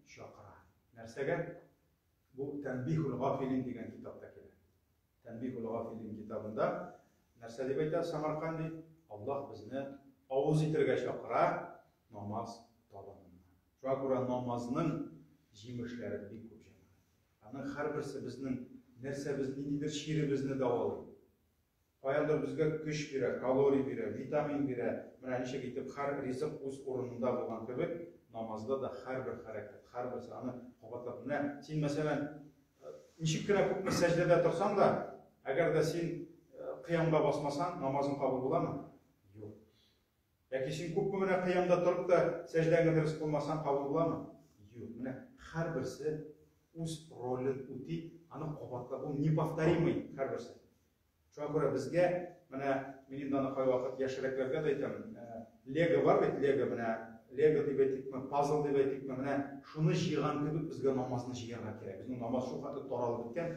чакыра. Нәрсәгә? Бу Тәнбихул гафилин дигән китапта килә. Тәнбихул гафилин китабында нәрсә дип әйтә Самарканди? Аллаһ безне авыз итергә чакыра намаз табыныннан. Шуңа күрә намазның җимешләре бик күп җәмәгать. Аның һәрберсе безнең нәрсәбез, ниндидер чиребезне дәвалый. Каяндыр безгә көч бирә, калорий бирә, витамин бирә. Менә ничек итеп һәр ризык үз урынында булган кебек, намазда да һәрбер хәрәкәт, һәрберсе аны кабатлап. Менә син, мәсәлән, ничек кенә күпме сәҗдәдә торсаң да, әгәр дә син кыямга басмасаң, намазың кабул буламы? Юк. Яки син күпме генә кыямда торып та сәҗдәңне дөрес кылмасаң, кабул буламы? Юк. Менә һәрберсе үз ролен үти, аны кабатлап, ул неповторимый һәрберсе. Шуңа күрә безгә, менә мин инде аны кайвакыт яшьрәкләргә дә әйтәм, лего бар бит, лего менә, лего дип әйтикме, пазл дип әйтикме, менә шуны җыйган кебек безгә намазны җыярга кирәк. Безнең намаз шул хәтле таралып беткән,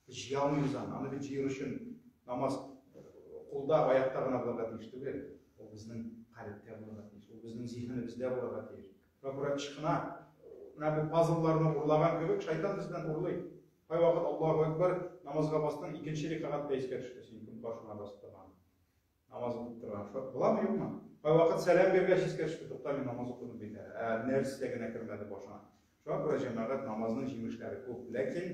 без җыя алмыйбыз аны. Аны бит җыер өчен намаз кулда, аякта гына булырга тиеш түгел. Ул безнең калебтә булырга тиеш, ул безнең зиһенебездә булырга тиеш. Шуңа күрә ычкына, менә бу пазлларны урлаган кебек, шайтан бездән урлый. Кайвакыт Аллаһу әкбәр, намазга бастың, икенче рикагатьтә искә төште, син кем каршына басып торган, намаз укып торган. Шулай буламы, юкмы? Кайвакыт сәлам биргәч искә төште, тукта, мин намаз укыдым бит әле. Ә нәрсә генә кермәде башыңа. Шуңа күрә җәмәгать намазның җимешләре күп, ләкин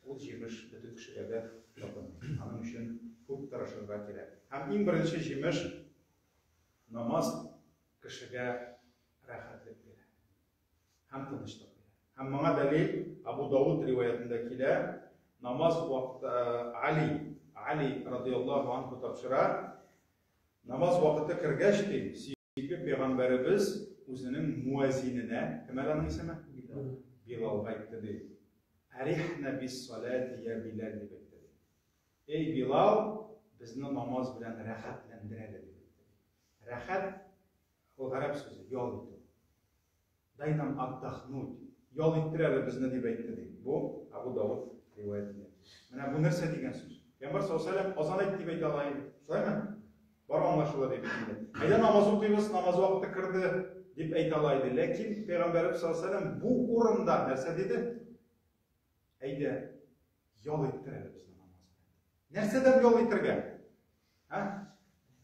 ул җимеш бөтен кешегә дә татымый. Аның өчен күп тырышырга кирәк. Һәм иң беренче җимеш намаз кешегә рәхәтлек бирә һәм тынычлык бирә. Һәм моңа дәлил Абу Дауд риваятендә килә, намаз вакыты Али, Али радияллаһу анху тапшыра, намаз вакыты кергәч ди, сөекле пәйгамбәребез үзенең муәзиненә, кем әле аның исеме? Билалга әйтте ди. Арихна бис салати я Билал дип әйтте ди. Эй Билал, безне намаз белән рәхәтләндер әле дип әйтте ди. Рәхәт Ул гарәп сүзе, ял итү. Дай нам отдохнуть. Ял иттер әле безне дип әйтте ди. Бу Абу Давыд риваятендә. Менә бу нәрсә дигән сүз? Пәйгамбәр саллаллаһу алейһи вәсәлләм азан әйт дип әйтә ала иде. Шулаймы? Бар аңлашыла дип инде. Әйдә намаз укыйбыз, намаз вакыты керде дип әйтә ала иде. Ләкин Пәйгамбәребез саллаллаһу алейһи вәсәлләм бу урында нәрсә диде? Әйдә, ял иттер әле безне намаз белән. Нәрсәдән ял итергә? Ә?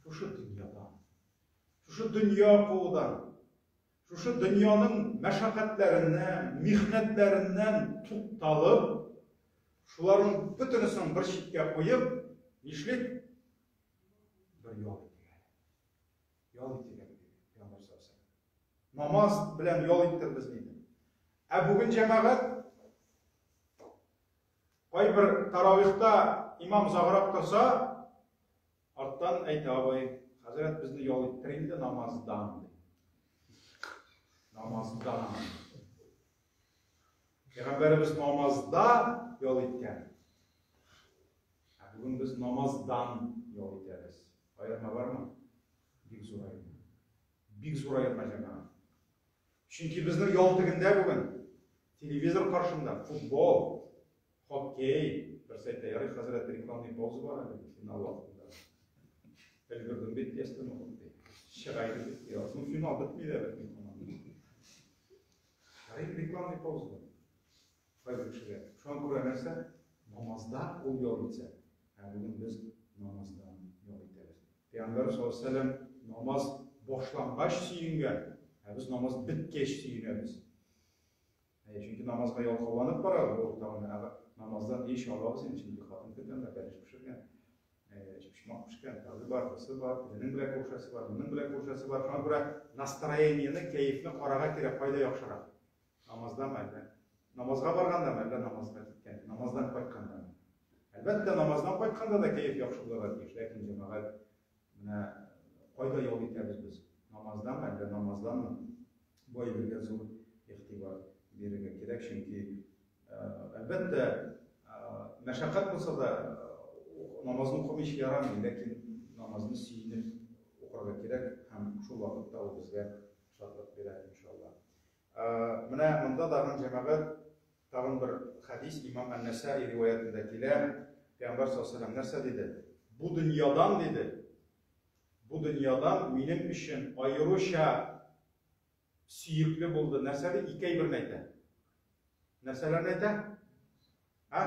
Шушы дөньядан. Шушы дөнья куудан, шушы дөньяның мәшәкатьләреннән, михнәтләреннән тукталып, шуларның бөтенесен бер читкә куеп, нишлик? Бер ял итик әле. Ял итик әле, диде Пәйгамбәр саллаллаһу Намаз белән ял иттер безне диде. Ә бүген җәмәгать кайбер таравихта имам озаграк торса, Арттан әйтә абый, хәзрәт безне ял иттер инде намаздан, ди. Намаздан. Пәйгамбәребез намазда ял иткән. Ә бүген без намаздан ял итәбез. Аерма бармы? Бик зур аерма. Бик зур аерма, җәмәгать. Чөнки безнең ял тегендә бүген. Телевизор каршында футбол, хоккей, берсе әйтә, ярый хәзрәт рекламный пауза бар әле, финал вакытында. Өлгердем бит, ястын укып ди. Чыга иде бит, ну финал бетми дә бетми команда. Ярый рекламный пауза бар. Кайбер кешегә. Шуңа күрә нәрсә? Намазда ул ял итсә. Ә бүген без намаздан ял итәбез. Пәйгамбәр саллаллаһу алейһи ва намаз башлангач сөенгән, ә без намаз беткәч сөенәбез. Әйе, чөнки намазга ялкауланып бара бу тагын намаздан еш алабыз инде, чөнки хатын көтән дә бәлеш пешергән, өчпочмак пешкән, тагы бар, бусы бар, тегенең белән күрешәсе бар, моның белән күрешәсе бар. Шуңа күрә настроениене, кәефне карарга кирәк, кайда яхшырак. Намаздамы әллә? Намазга баргандамы әллә намазга киткән, намаздан кайткандамы? Әлбәттә, намаздан кайтканда да кәеф яхшы булырга тиеш, ләкин җәмәгать менә кайда ял итәбез без? Намаздамы әллә намазданмы? Бу әйбергә зур игътибар бирергә кирәк, чөнки әлбәттә, мәшәкать булса да намазны укымыйча ярамый, ләкин намазны сөенеп укырга кирәк һәм шул вакытта ул безгә шатлык бирә, иншалла. Менә монда тагын җәмәгать тагын бер хәдис имам Ән-Нәсаи риваятендә килә. Пәйгамбәр саллаллаһу алейһи нәрсә диде? Бу дөньядан диде. Бу дөньядан минем өчен аеруча сөекле булды. Нәрсә ди? Ике әйберне әйтә. Нәрсәләрне әйтә? А?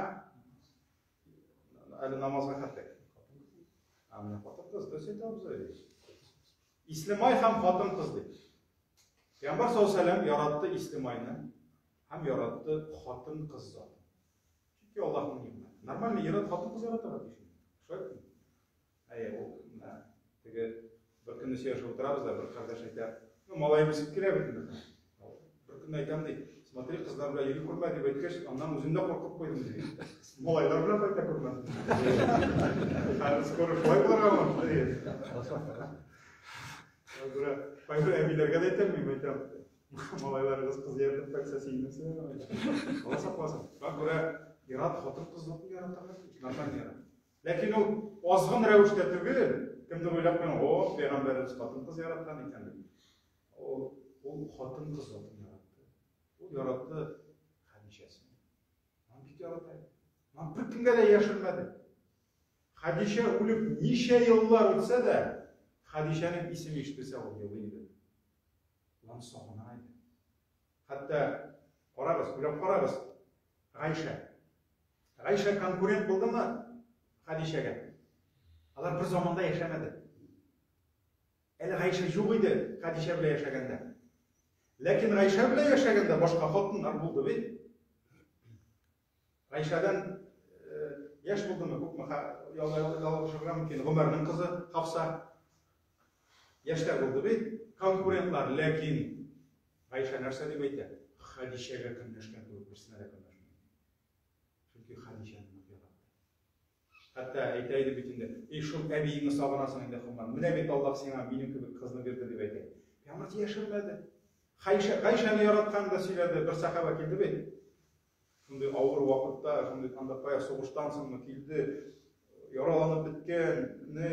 Әле намазга хәтле. Ә менә хатын-кыз дөрес әйтә абзый. Ислемай һәм хатын-кыз дип. Пәйгамбәр саллаллаһу алейһи яратты ислемайны һәм яратты хатын-кыз затын. Чөнки Аллаһның нигъмәте. Нормальный ир-ат хатын-кыз яратырга тиеш. Шулай бит? Әйе, ул менә теге бер көнне сөйләшеп утырабыз да, бер кардәш әйтә, ну, малай үсеп килә бит инде. Бер көнне әйтәм ди, смотри, кызлар белән йөри күрмә дип әйткәч, аннан үзем дә куркып куйдым ди. Малайлар белән кайта күрмәсен. Хәзер скоро шулай булырга мөмкин. Күрә, кайбер әбиләргә дә әйтәм мин, әйтәм. Малайларыгыз кыз ияртеп кайтса, сөенерсезме? Алла сакласын. Шуңа күрә ир-ат хатын-кыз затын яратырга тиеш, нормаль ир-ат. Ләкин ул азгын рәвештә түгел, кемдер уйлап куйган, о, пәйгамбәребез хатын-кыз яраткан икән дип. Ул ул хатын-кыз затын яратты. Ул яратты Хәдичәсен. Аны бик ярата иде. Аны беркемгә дә яшермәде. Хәдичә үлеп ничә еллар үтсә дә, Хәдичәнең исеме ишетелсә, ул елый иде. Ул аны сагына иде. Хәтта карагыз, уйлап карагыз, Гайшә. Гайшә конкурент булдымы Хәдичәгә? Алар бер заманда яшәмәде. Әле Гайшә юк иде Хәдичә белән яшәгәндә. Ләкин Гайшә белән яшәгәндә башка хатыннар булды бит. Гайшәдән э, яшь булдымы, күпме ялгышырга мөмкин. Гомәрнең кызы Хафса. Яшьләр булды бит, конкурентлар, ләкин Гайшә нәрсә дип әйтә? Хәдичәгә көнләшкән кебек берсенә дә көнләшми. Чөнки Хәдичәне нык яратты. Хәтта әйтә иде бит инде, "Эй, шул әбиеңне сагынасың инде, Хуман. Менә бит Аллаһ сиңа минем кебек кызны бирде", дип әйтә. Пәйгамбәр яшермәде. Гайшә, Гайшәне яратканын да сөйләде. Бер сахаба килде бит. Шундый авыр вакытта, шундый анда кая сугыштан соңмы килде, яраланып беткән, ни,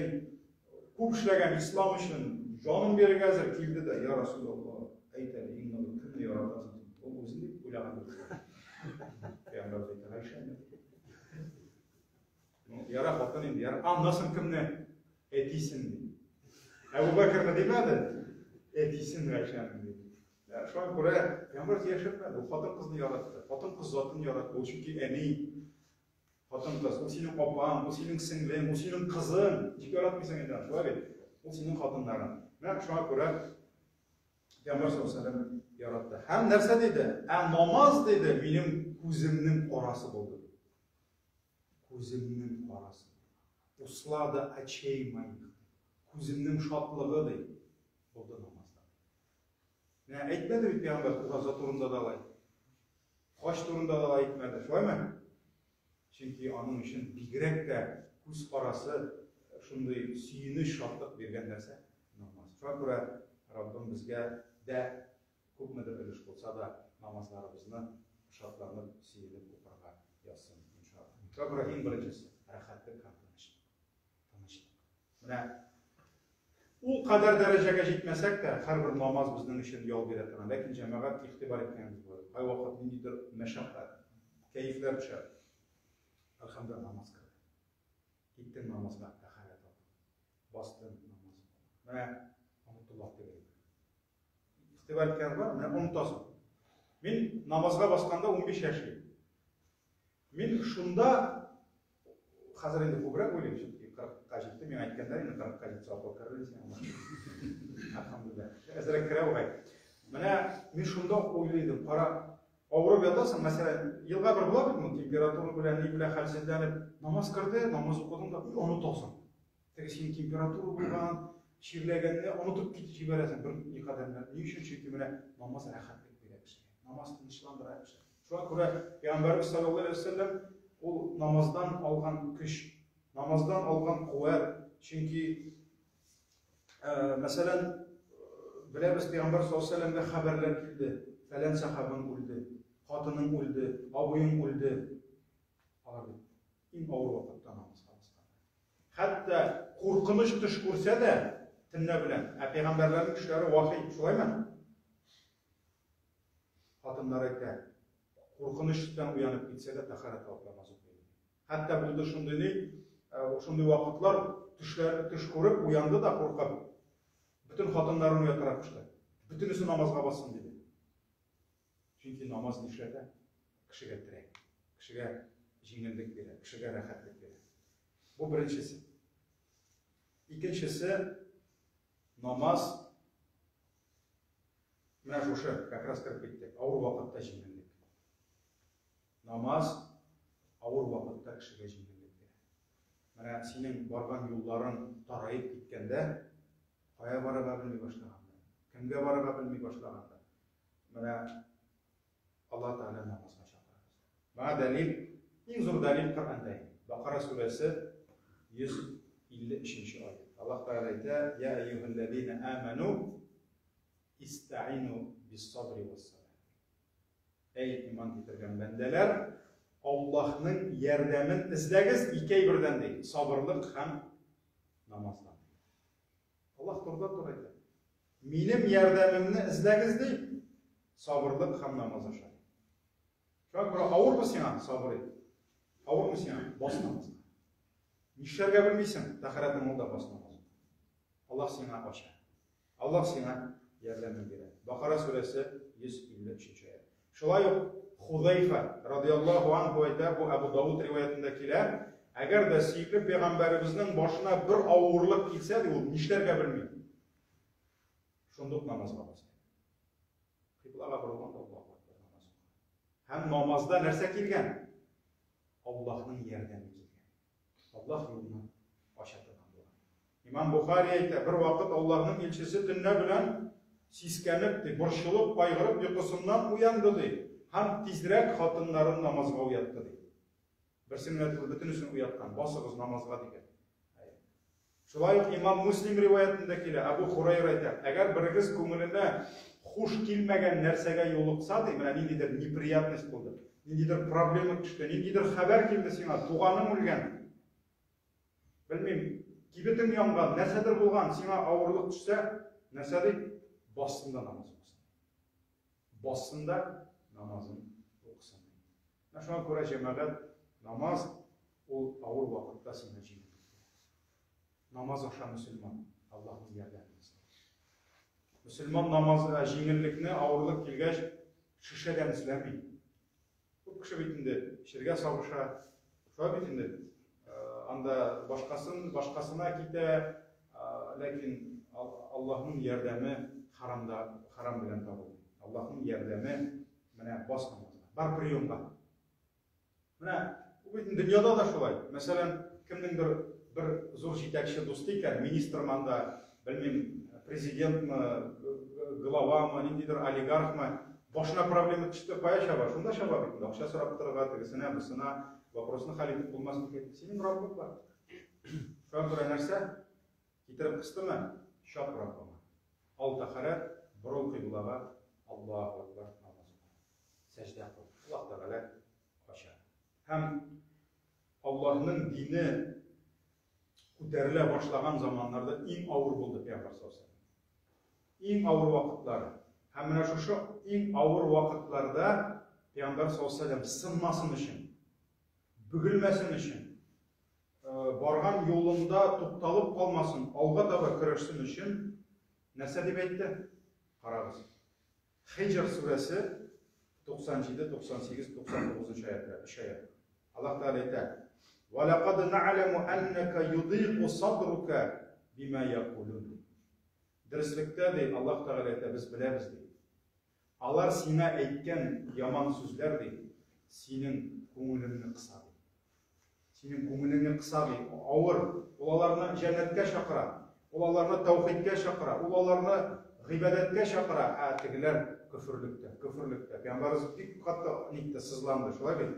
күп эшләгән ислам өчен, җанын бирергә әзер килде дә, я Расулаллаһ, әйт әле, иң ныгы кемне яратасың син? Ул үзен дип уйлаган бит. Пәйгамбәребез әйтә, Гайшәне. Ну, яра хатын инде, яра. Аннан соң кемне? Әтисен ди. Әбу Бәкерне димәде, әтисен Гайшәне ди. Шуңа күрә Пәйгамбәр яшермәде, ул хатын-кызны яратты, хатын-кыз затын яратты. Ул чөнки әни, хатын-кыз, ул синең апаң, ул синең сеңлең, ул синең кызың. Ничек яратмыйсың инде, шулай бит? Ул синең хатыннарың. Менә шуңа күрә Пәйгамбәр саллаллаһу алейһи яратты. Һәм нәрсә диде? Ә намаз диде, минем күземнең карасы булды. Күземнең карасы. Услада очей моих. Күземнең шатлыгы ди. Булды намазда. Менә әйтмәде бит пәйгамбәр ураза турында да алай. Хаҗ турында да алай әйтмәде. Шулаймы? Чөнки аның өчен бигрәк тә күз карасы шундый сөенеч, шатлык биргән нәрсә намаз. Шуңа күрә Раббым безгә дә күпмедер өлеш булса да намазларыбызны шатланып, сөенеп укырга язсын, иншалла. Шуңа күрә иң беренчесе рәхәтлек һәм тынычлык. Тынычлык. Менә ул кадәр дәрәҗәгә җитмәсәк тә, һәрбер намаз безнең өчен ял бирә торган. Ләкин җәмәгать игътибар иткәнебез булыр. Кайвакыт ниндидер мәшәкать, кәефләр төшә. Әлхәмдүлилләһ, намаз керде. Киттең намазга, тәһарәт алдың. Бастың, намаз укыдың. Менә онытыла дип әйтә. Игътибар иткән бар, менә онытасың. Мин намазга басканда 15 яшь идем. Мин шунда хәзер инде күбрәк уйлыйм, чөнки 40-ка җитте, миңа әйткәннәр инде 40-ка җитсә акыл керер сиңа. Әлхәмдүлилләһ. Әзрәк керә бугай. Менә мин шунда уйлый идем, кара, авырып ятасың, мәсәлән, елга бер була бит бу, температура белән, ни белән хәлсезләнеп, намаз керде, намаз укыдың да, и онытасың. Теге синең температура булган, чирләгәнне онытып китеп җибәрәсең бер никадәр. Ни өчен? Чөнки менә намаз рәхәтлек бирә кешегә. Намаз тынычландыра кешене. Шуңа күрә Пәйгамбәрбез саллаллаһу алейһи вәсәлләм ул намаздан алган көч, намаздан алган куәт, чөнки мәсәлән, беләбез, Пәйгамбәр саллаллаһу алейһи вәсәлләмгә хәбәрләр килде. Фәлән сахабаң үлде, хатының үлде, абыең үлде. Алар бит иң авыр вакытта намазга басканнар. Хәтта куркыныч төш күрсә дә, төнлә белән, ә пәйгамбәрләрнең төшләре вахи, шулаймы? Хатыннар әйтә, куркыныч төштән уянып китсә дә, тәһарәт алып намаз укый. Хәтта булды шундый ни, шундый вакытлар, төшләр, төш күреп уянды да куркып, бөтен хатыннарын уятырга кушты. Бөтенесе намазга бассын диде. Чөнки намаз нишләтә? Кешегә терәк, кешегә җиңеллек бирә, кешегә рәхәтлек бирә. Бу беренчесе. Икенчесе намаз менә шушы как раз кереп киттек. Авыр вакытта җиңеллек. Намаз авыр вакытта кешегә җиңеллек бирә. Менә синең барган юлларың тараеп киткәндә, кая барырга белми башлаганда, кемгә барырга белми башлаганда, Менә Аллаһ Тәгалә намазга чакыра безне. Моңа дәлил, иң зур дәлил Коръәндә. Бакара сүрәсе 153 аят. Аллаһ Тәгалә әйтә: "Я әйюһәлләзина аману истаину бис-сабри вас-салат." Әй иман китергән бәндәләр, Аллаһның ярдәмен эзләгез ике әйбердән ди, сабырлык һәм намаздан. Аллаһ турыдан-туры әйтә. Минем ярдәмемне эзләгез ди, сабырлык һәм намаз аша. Шуңа күрә авырмы сиңа, сабыр ит. Авырмы сиңа, бас намазга. Нишләргә белмисең, тәһарәтең ул да бас намазга. Аллаһ сиңа ача. Аллаһ сиңа ярдәмен бирә. Бакара сүрәсе 153 аят. Шулай ук Хузайфа радиаллаһу анһу әйтә, бу Әбу Дауд риваятендә килә, әгәр дә сөекле пәйгамбәребезнең башына бер авырлык килсә, ди, ул нишләргә белми. Шундук намазга баса. Кыйблага борылган да Аллаһу акбар намаз укый. Һәм намазда нәрсә килгән? Аллаһның ярдәме килгән. Аллаһ юлны ача торган булган. Имам Бухари әйтә, бер вакыт Аллаһның илчесе төнлә белән сискәнеп, ди, борчылып, кайгырып йокысыннан уянды, ди, һәм тизрәк хатыннарын намазга уятты, ди. Берсен генә түгел, бөтенесен уяткан, басыгыз намазга дигән. Шулай ук имам Муслим риваятендә килә, Әбу Хурайра әйтә, әгәр берегез күңеленә хуш килмәгән нәрсәгә юлыкса, ди, менә ниндидер неприятность булды, ниндидер проблема төште, ниндидер хәбәр килде сиңа, туганың үлгән, белмим, кибетең янган, нәрсәдер булган, сиңа авырлык төшсә, нәрсә ди? Бассын да намаз укысын. Бассын да намазын укысын. Менә шуңа күрә җәмәгать намаз ул авыр вакытта сиңа җиңеллек бирә. Намаз аша мөселман Аллаһның ярдәмен эзли. Мөселман намазга җиңеллекне авырлык килгәч шешәдән эзләми. Күп кеше бит инде чиргә сабыша. Шулай бит инде. Анда башкасын, башкасына китә, ләкин Аллаһның ярдәме харамда, харам белән табылмый. Аллаһның ярдәме менә бас намазга, бар приемга. Менә бу бит дөньяда да шулай. Мәсәлән, кемнеңдер бер зур җитәкче дусты икән, министрмы анда, белмим, президентмы, главамы, ниндидер олигархмы, башына проблема төште, кая чаба? Шунда чаба бит инде, акча сорап торырга, тегесенә, бусына, вопросны хәл итеп булмас икән. Синең Раббың бар. Шуңа күрә нәрсә? Китереп кыстымы? Чап Раббыңа. Ал тәһарәт, борыл кыйблага, Аллаһу Акбар, намаз укы. Сәҗдә кыл. Аллаһ Тәгалә ача. Һәм Аллаһның дине күтәрелә башлаган заманнарда иң авыр булды Пәйгамбәр саллаллаһу алейһи Иң авыр вакытлары. Һәм менә шушы иң авыр вакытларда Пәйгамбәр саллаллаһу алейһи сынмасын өчен, бөгелмәсен өчен, барган юлында тукталып калмасын, алга таба көрәшсен өчен нәрсә дип әйтте? Карагыз. Хиҗр сүрәсе 97, 98, 99 аятлар, өч аят. Аллаһ Тәгалә әйтә: "Ва лакад нәгъләму аннака юдыйку садрука бима якулун." Дөреслектә ди, Аллаһ Тәгалә әйтә, без беләбез ди. Алар сиңа әйткән яман сүзләр ди, синең күңелеңне кыса ди. Синең күңелеңне кыса ди, авыр. Ул аларны җәннәткә чакыра. Ул аларны тәүхидкә чакыра. Ул аларны гыйбадәткә чакыра. Ә тегеләр көферлектә, көферлектә. Пәйгамбәребез бик каты нитте, сызланды, шулай бит?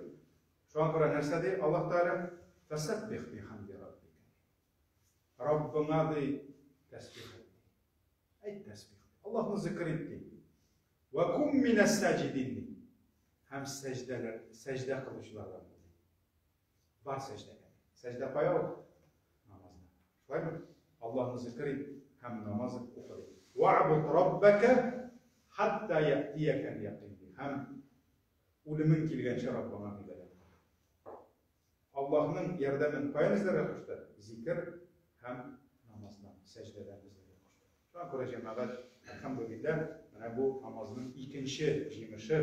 Шуңа күрә нәрсә ди Аллаһ Тәгалә? Фәсәббих бихамди раббика. Раббыңа ди тәсбих әйт. Әйт тәсбих. Аллаһны зикр ит ди. Вә кум минәс саҗидин ди. Һәм сәҗдәләр, сәҗдә кылучылардан бул ди. Бар сәҗдәгә. Сәҗдә кая ул? Намазда. Шулаймы? Аллаһны зикр ит һәм намаз укы ди. Ва'буд раббака хатта я'тиякәл якин ди. Һәм үлемең килгәнче Раббыңа гыйбадәт кыл. Аллаһның ярдәмен каян эзләргә кушты? Зикер һәм намаздан, сәҗдәдән эзләргә кушты. Шуңа күрә, җәмәгать, әлхәмдүлилләһ, менә бу намазның икенче җимеше,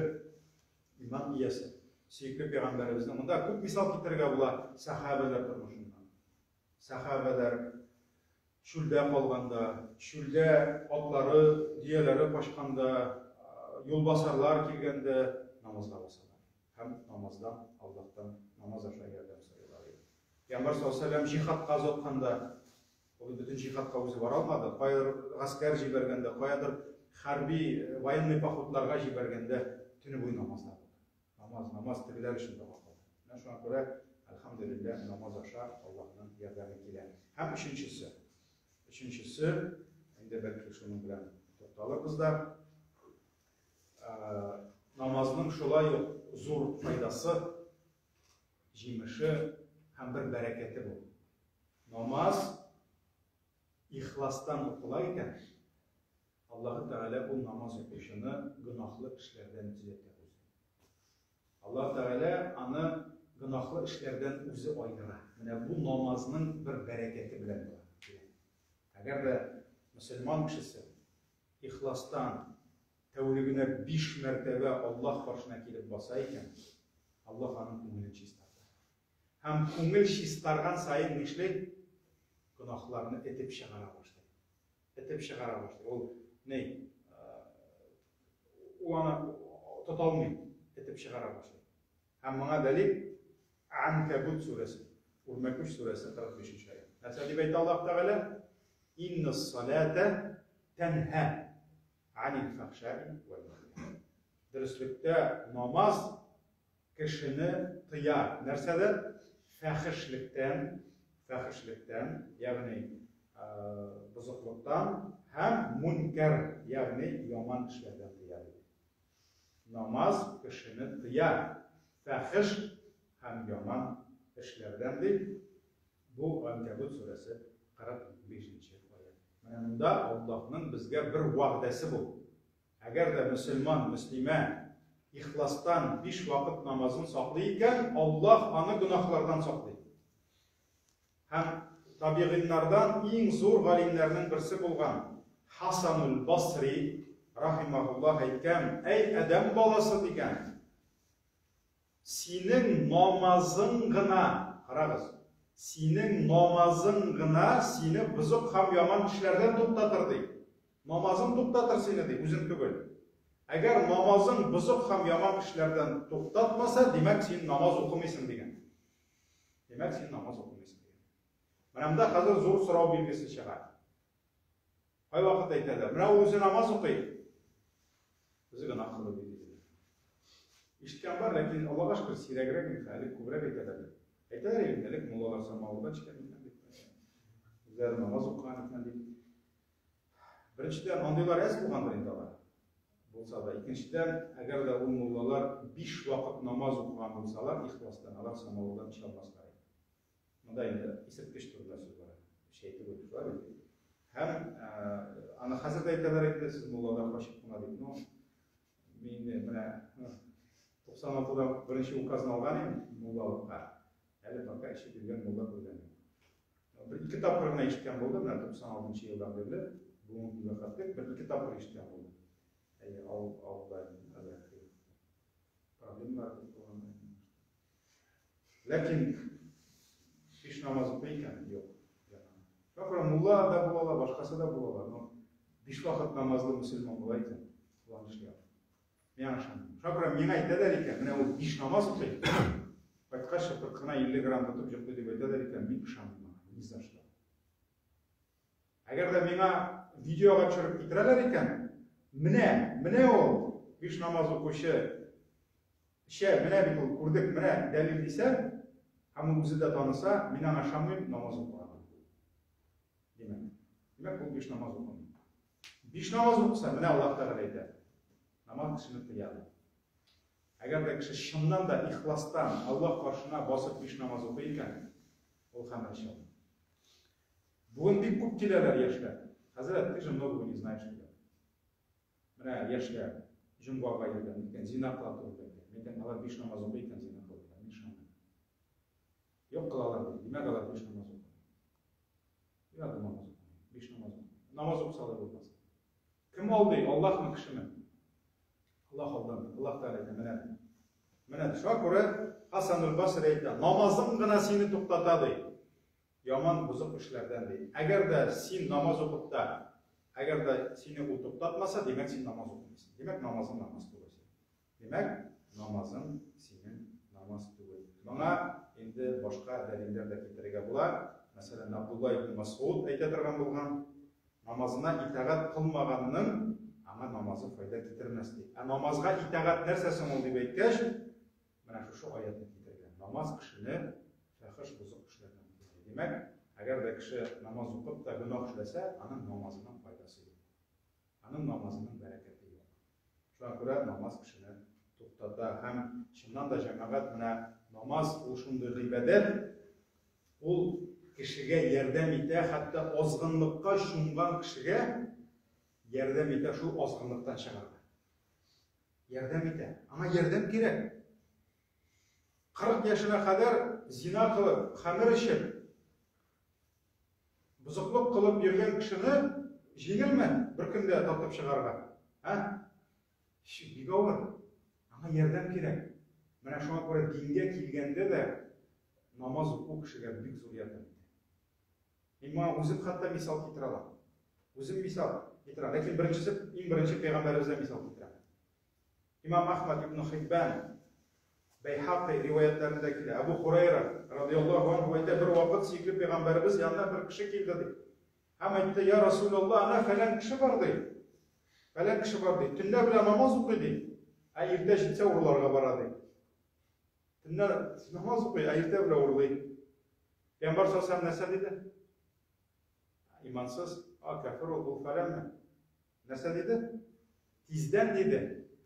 иман иясе, сөекле пәйгамбәребезнең. Монда күп мисал китерергә була сәхабәләр тормышыннан. Сәхабәләр чүлдә калганда, чүлдә атлары, дөяләре качканда, юлбасарлар килгәндә намазга басалар. Һәм намаздан, Аллаһтан намаз аша ярдәм сорыйлар иде. Пәйгамбәр саллаллаһу алейһи ва сәлләм җиһадка озатканда, ул бөтен җиһадка үзе бара алмады, каядыр гаскәр җибәргәндә, каядыр хәрби, военный походларга җибәргәндә төне буе намазда булды. Намаз, намаз тегеләр өчен дога кылды. Менә шуңа күрә, әлхәмдүлилләһ, намаз аша Аллаһның ярдәме килә. Һәм өченчесе, өченчесе, инде бәлки шуның белән тукталырбыз да, Намазның шулай ук зур файдасы, җимеше һәм бер бәрәкәте бу. Намаз ихластан укыла икән, Аллаһы Тәгалә ул намаз укучыны гөнаһлы эшләрдән төзәтә үзе. Аллаһы Тәгалә аны гөнаһлы эшләрдән үзе аера. Менә бу намазның бер бәрәкәте белән була. Әгәр дә мөселман кешесе ихластан тәүлегенә биш мәртәбә Аллаһ каршына килеп баса икән, Аллаһ аның күңелен чистарта. Һәм күңел чистарган саен нишли? Гөнаһларны этеп чыгара башлый. Этеп чыгара башлый. Ул ни? Ул аны тота алмый, этеп чыгара башлый. Һәм моңа дәлил Анкабут сүрәсе, Үрмәкүч сүрәсе 45 нче аять. Нәрсә дип әйтә Аллаһ Тәгалә? Инна салата тәнһа анил фахшаи вәл мункар. Дөреслектә намаз кешене тыя. Нәрсәдән? Фәхешлектән, фәхешлектән, ягъни бозыклыктан һәм мункар, ягъни яман эшләрдән тыя. Намаз кешене тыя фәхеш һәм яман эшләрдән, ди бу Ганкәбут сүрәсе 45 нче аять. Менә монда Аллаһның безгә бер вәгъдәсе бу. Әгәр дә мөселман, мөслимә ихластан биш вакыт намазын саклый икән, Аллаһ аны гөнаһлардан саклый. Һәм табигыйннардан иң зур галимнәрнең берсе булган Хасануль Басри рахимаһуллаһ әйткән, Әй адәм баласы, дигән, синең намазың гына, карагыз, синең намазың гына сине бозык һәм яман эшләрдән туктатыр, ди. Намазың туктатыр сине, ди, үзең түгел. Әгәр намазың бозык һәм яман эшләрдән туктатмаса, димәк, син намаз укымыйсың, дигән. Димәк, син намаз укымыйсың дигән. Менә монда хәзер зур сорау билгесе чыга. Кайвакыт әйтәләр, менә ул үзе намаз укый. Үзе гөнаһ кылып йөри диләр. Ишеткән бар, ләкин Аллага шөкер, сирәгрәк инде, әле күбрәк әйтәләр. Әйтәләр инде, элек муллалар самавырдан эчкән икән дип. Үзләре намаз укыган икән дип. Беренчедән, андыйлар әз булгандыр инде алар. Булса да. Икенчедән, әгәр дә ул муллалар биш вакыт намаз укыган булсалар, ихластан, алар самавырдан эчә алмаслар иде. Монда инде исерткеч турында сүз бара. Чәй түгел, шулай бит. Һәм аны хәзер дә әйтәләр инде, сез мулладан качып кына дип. Ну, мин инде менә 96-да беренче указны алган идем муллалыкка. Әле пока эчеп йөргән мулла күргән юк. Бер ике тапкыр гына ишеткән булды, менә 96 елдан бирле бүгенге көнгә хәтле бер ике тапкыр ишеткән булды. Әйе, авыл авылда әзрәк проблемалар күп булган. Ләкин биш намаз укый икән, юк. Шуңа күрә мулла да була ала, башкасы да була ала. Но биш вакыт намазлы мөселман була икән, ул аны эшли алмый. Мин аңа ышанмыйм. Шуңа күрә миңа әйтәләр икән, менә ул биш намаз укый, кайткач шыпырт кына 50 грамм тотып йоклый дип әйтәләр икән, мин ышанмыйм аңа, ни за что. Әгәр дә миңа видеога төшереп китерәләр икән, менә, менә ул биш намаз укучы эчә, менә бит ул күрдек, менә дәлил дисә, һәм ул үзе дә таныса, мин аңа ышанмыйм, намаз укыган. Димәк, димәк ул биш намаз укымый. Биш намаз укыса, менә Аллаһ Тәгалә әйтә, намаз кешене тыя ди. Әгәр дә кеше чыннан да ихластан Аллаһ каршына басып биш намаз укый икән, ул хәмер эчә алмый. Бүген бик күп киләләр яшьләр. Хәзрәт, ты же многого не знаешь, диләр. Менә яшьләр җомгага йөргән икән, зина кыла турында әйтә. Мин әйтәм, алар биш намаз укый икән, зина кылмыйлар. Мин ышанмыйм. Юк кылалар ди. Димәк, алар биш намаз укымый. Димәк, ул намаз укымый. Биш намаз укымый. Намаз укыса алай булмас. Кем алдый? Аллаһмы, кешеме? Аллаһ алдамый. Аллаһ Тәгалә әйтә, менә. Менә шуңа күрә Хасан аль-Басри әйтә, намазың гына сине туктата ди. Яман бозык эшләрдән ди. Әгәр дә син намаз укып та, әгәр дә сине ул туктатмаса, димәк син намаз укымыйсың. Димәк намазың намаз түгел. Димәк, намазың синең намаз түгел. Моңа инде башка дәлилләр дә китерергә була. Мәсәлән, Абдулла ибн Масгуд әйтә торган булган, намазына итагать кылмаганның аңа намазы файда китермәс ди. Ә намазга итагать нәрсә соң ул дип әйткәч, менә шушы аятны китергән. Намаз кешене фәхеш бозык эшләрдән тыя. Димәк, әгәр дә кеше намаз укып та гөнаһ эшләсә, аның намазының файдасы юк. Аның намазының бәрәкәте юк. Шуңа күрә намаз кешене туктата. Һәм чыннан да, җәмәгать, менә намаз ул шундый гыйбадәт, ул кешегә ярдәм итә, хәтта азгынлыкка чумган кешегә ярдәм итә шул азгынлыктан чыгарга. Ярдәм итә. Аңа ярдәм кирәк. 40 яшенә кадәр зина кылып, хәмер эчеп, Бозыклык кылып йөргән кешене җиңелме бер көндә тартып чыгарга? Ә? Бик авыр. Аңа ярдәм кирәк. Менә шуңа күрә дингә килгәндә дә намаз уку кешегә бик зур ярдәм итә. Мин моңа үзем хәтта мисал китерә алам. Үзем мисал китерәм. Ләкин беренчесе, иң беренче пәйгамбәребездән мисал китерәм. Имам Әхмәд ибн Хиббан, Бәйһакый риваятьләрендә килә. Әбу Хурайра радиаллаһу анһу әйтә, бер вакыт сөекле пәйгамбәребез янына бер кеше килде ди. Һәм әйтте, я Расулаллаһ, әнә фәлән кеше бар ди. Фәлән кеше бар ди. Төнлә белән намаз укый ди. Ә иртә җитсә урларга бара ди. Төнлә намаз укый, ә иртә белән урлый. Пәйгамбәр саллаллаһу алейһи нәрсә диде? Имансыз, а кәфер ул, ул фәләнме? Нәрсә диде? Тиздән, диде,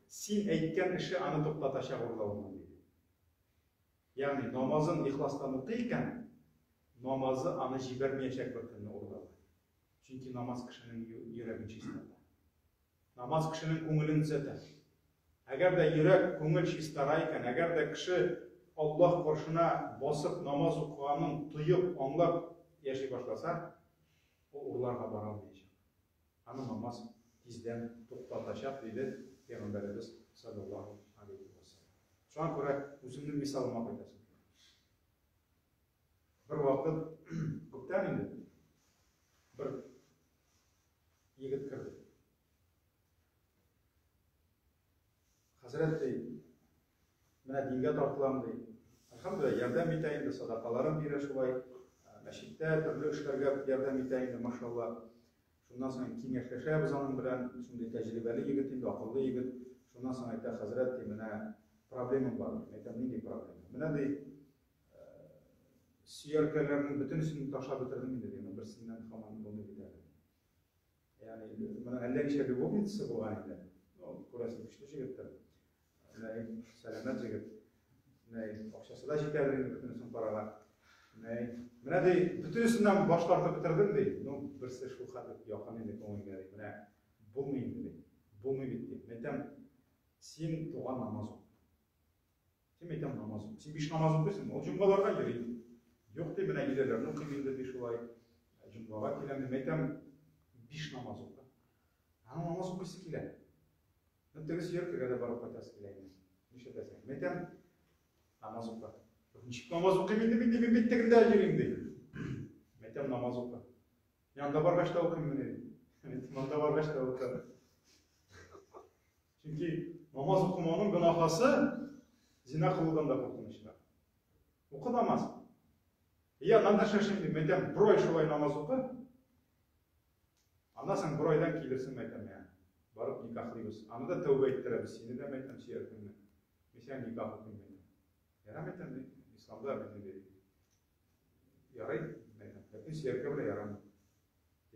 син әйткән эше аны туктатачак урлавыннан, диде. Ягъни намазын ихластан укый икән, намазы аны җибәрмәячәк бер көнне урларга. Чөнки намаз кешенең йөрәген чистарта. Намаз кешенең күңелен төзәтә. Әгәр дә йөрәк, күңел чистара икән, әгәр дә кеше Аллаһ каршына басып намаз укыганын тоеп, аңлап яши башласа, ул урларга бара алмаячак. Аны намаз тиздән туктатачак, диде Пәйгамбәребез салләллаһу алейһи вә сәлләм. Шуңа күрә үземнең мисалыма кайтасым килә. Бер вакыт күптән инде бер егет керде. Хәзрәт ди, менә дингә тартылам ди. Әлхәмдүлилләһ, ярдәм итә инде, садакаларын бирә шулай. Мәчеттә төрле эшләргә ярдәм итә инде, машалла. Шуннан соң киңәшләшәбез аның белән, шундый тәҗрибәле егет инде, акыллы егет. Шуннан соң әйтә, хәзрәт ди, менә проблемам бар. Әйтәм, нинди проблема? Менә ди, Сөяркәләрнең бөтенесен ташлап бетердем инде, ди, берсеннән һаман булмый бит әле. Ягъни моның әллә ничә любовницасы булган инде. Ну, күрәсең, көчле җегеттер. Менә сәламәт җегет. Менә акчасы да җитәдер инде бөтенесен карарга. Менә менә ди, бөтенесеннән баш тартып бетердем ди. Ну, берсе шул хәтле якын инде күңелгә ди. Менә булмый инде ди. Булмый бит ди. Мәйтәм, син туган намаз укы. Син әйтәм намаз укы. Син биш намаз укыйсың, ул җомгаларга йөри. Юк ди, менә өйләләрне укыйм инде ди шулай. Җомгага киләм ди, әйтәм, биш намаз укы. Аның намаз укыйсы килә. Ну, теге сөяркәгә дә барып кайтасы килә инде. Нишләтәсең? Әйтәм, намаз укы. Ничек намаз укыйм инде мин, мин бит тегендә йөрим ди. Әйтәм, намаз укы. Мин анда баргач та укыйм мени. Монда баргач та укы. Чөнки намаз укымауның гөнаһасы зина кылудан да куркынычрак. Укы намаз. Я, аннан нәрсә дип, мәйтәм, бер ай шулай намаз укы. Аннан соң бер айдан килерсең, мәйтәм, я. Барып никахлыйбыз. Аны да тәүбә иттерәбез, сине дә мәйтәм, сөяркеңне. Мин сиңа никах укыйм, мәйтәм. Ярар, мәйтәм, исламда бит инде. Ярый, мәйтәм. Ләкин сөяркә белән ярамый.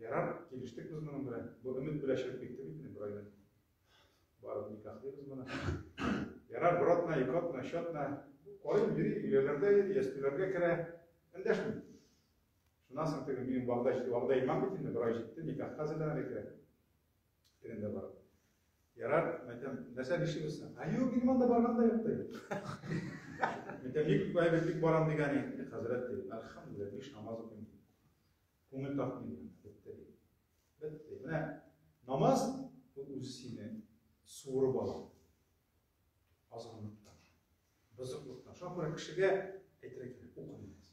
Ярар, килештек без моның белән. Бу өмет белән чыгып китте бит инде бер айдан. Барып никахлыйбыз моны. Ярар, бер атна, ике атна, өч атна. Карыйм, йөри, өйләләрдә йөри, ястүләргә керә. Эндәшмим. Шуннан соң теге минем вәгъдә җитте, вәгъдә иман бит инде, бер ай җитте, никахка әзерләнергә кирәк. Тегендә барып. Ярар, мәйтәм, нәрсә нишлибез соң? Ә юк, минем анда барган да юк, ди. Мәйтәм, бик әйбәт, бик барам дигән инде, хәзрәт, ди. Әлхәмдүлилләһ, биш намаз укыйм. Күңел тартмый ди, бетте ди. Бетте. Менә намаз ул үзе сине суырып ала. Азгынлыктан, бозыклыктан. Шуңа күрә кешегә әйтергә кирәк, укы намаз.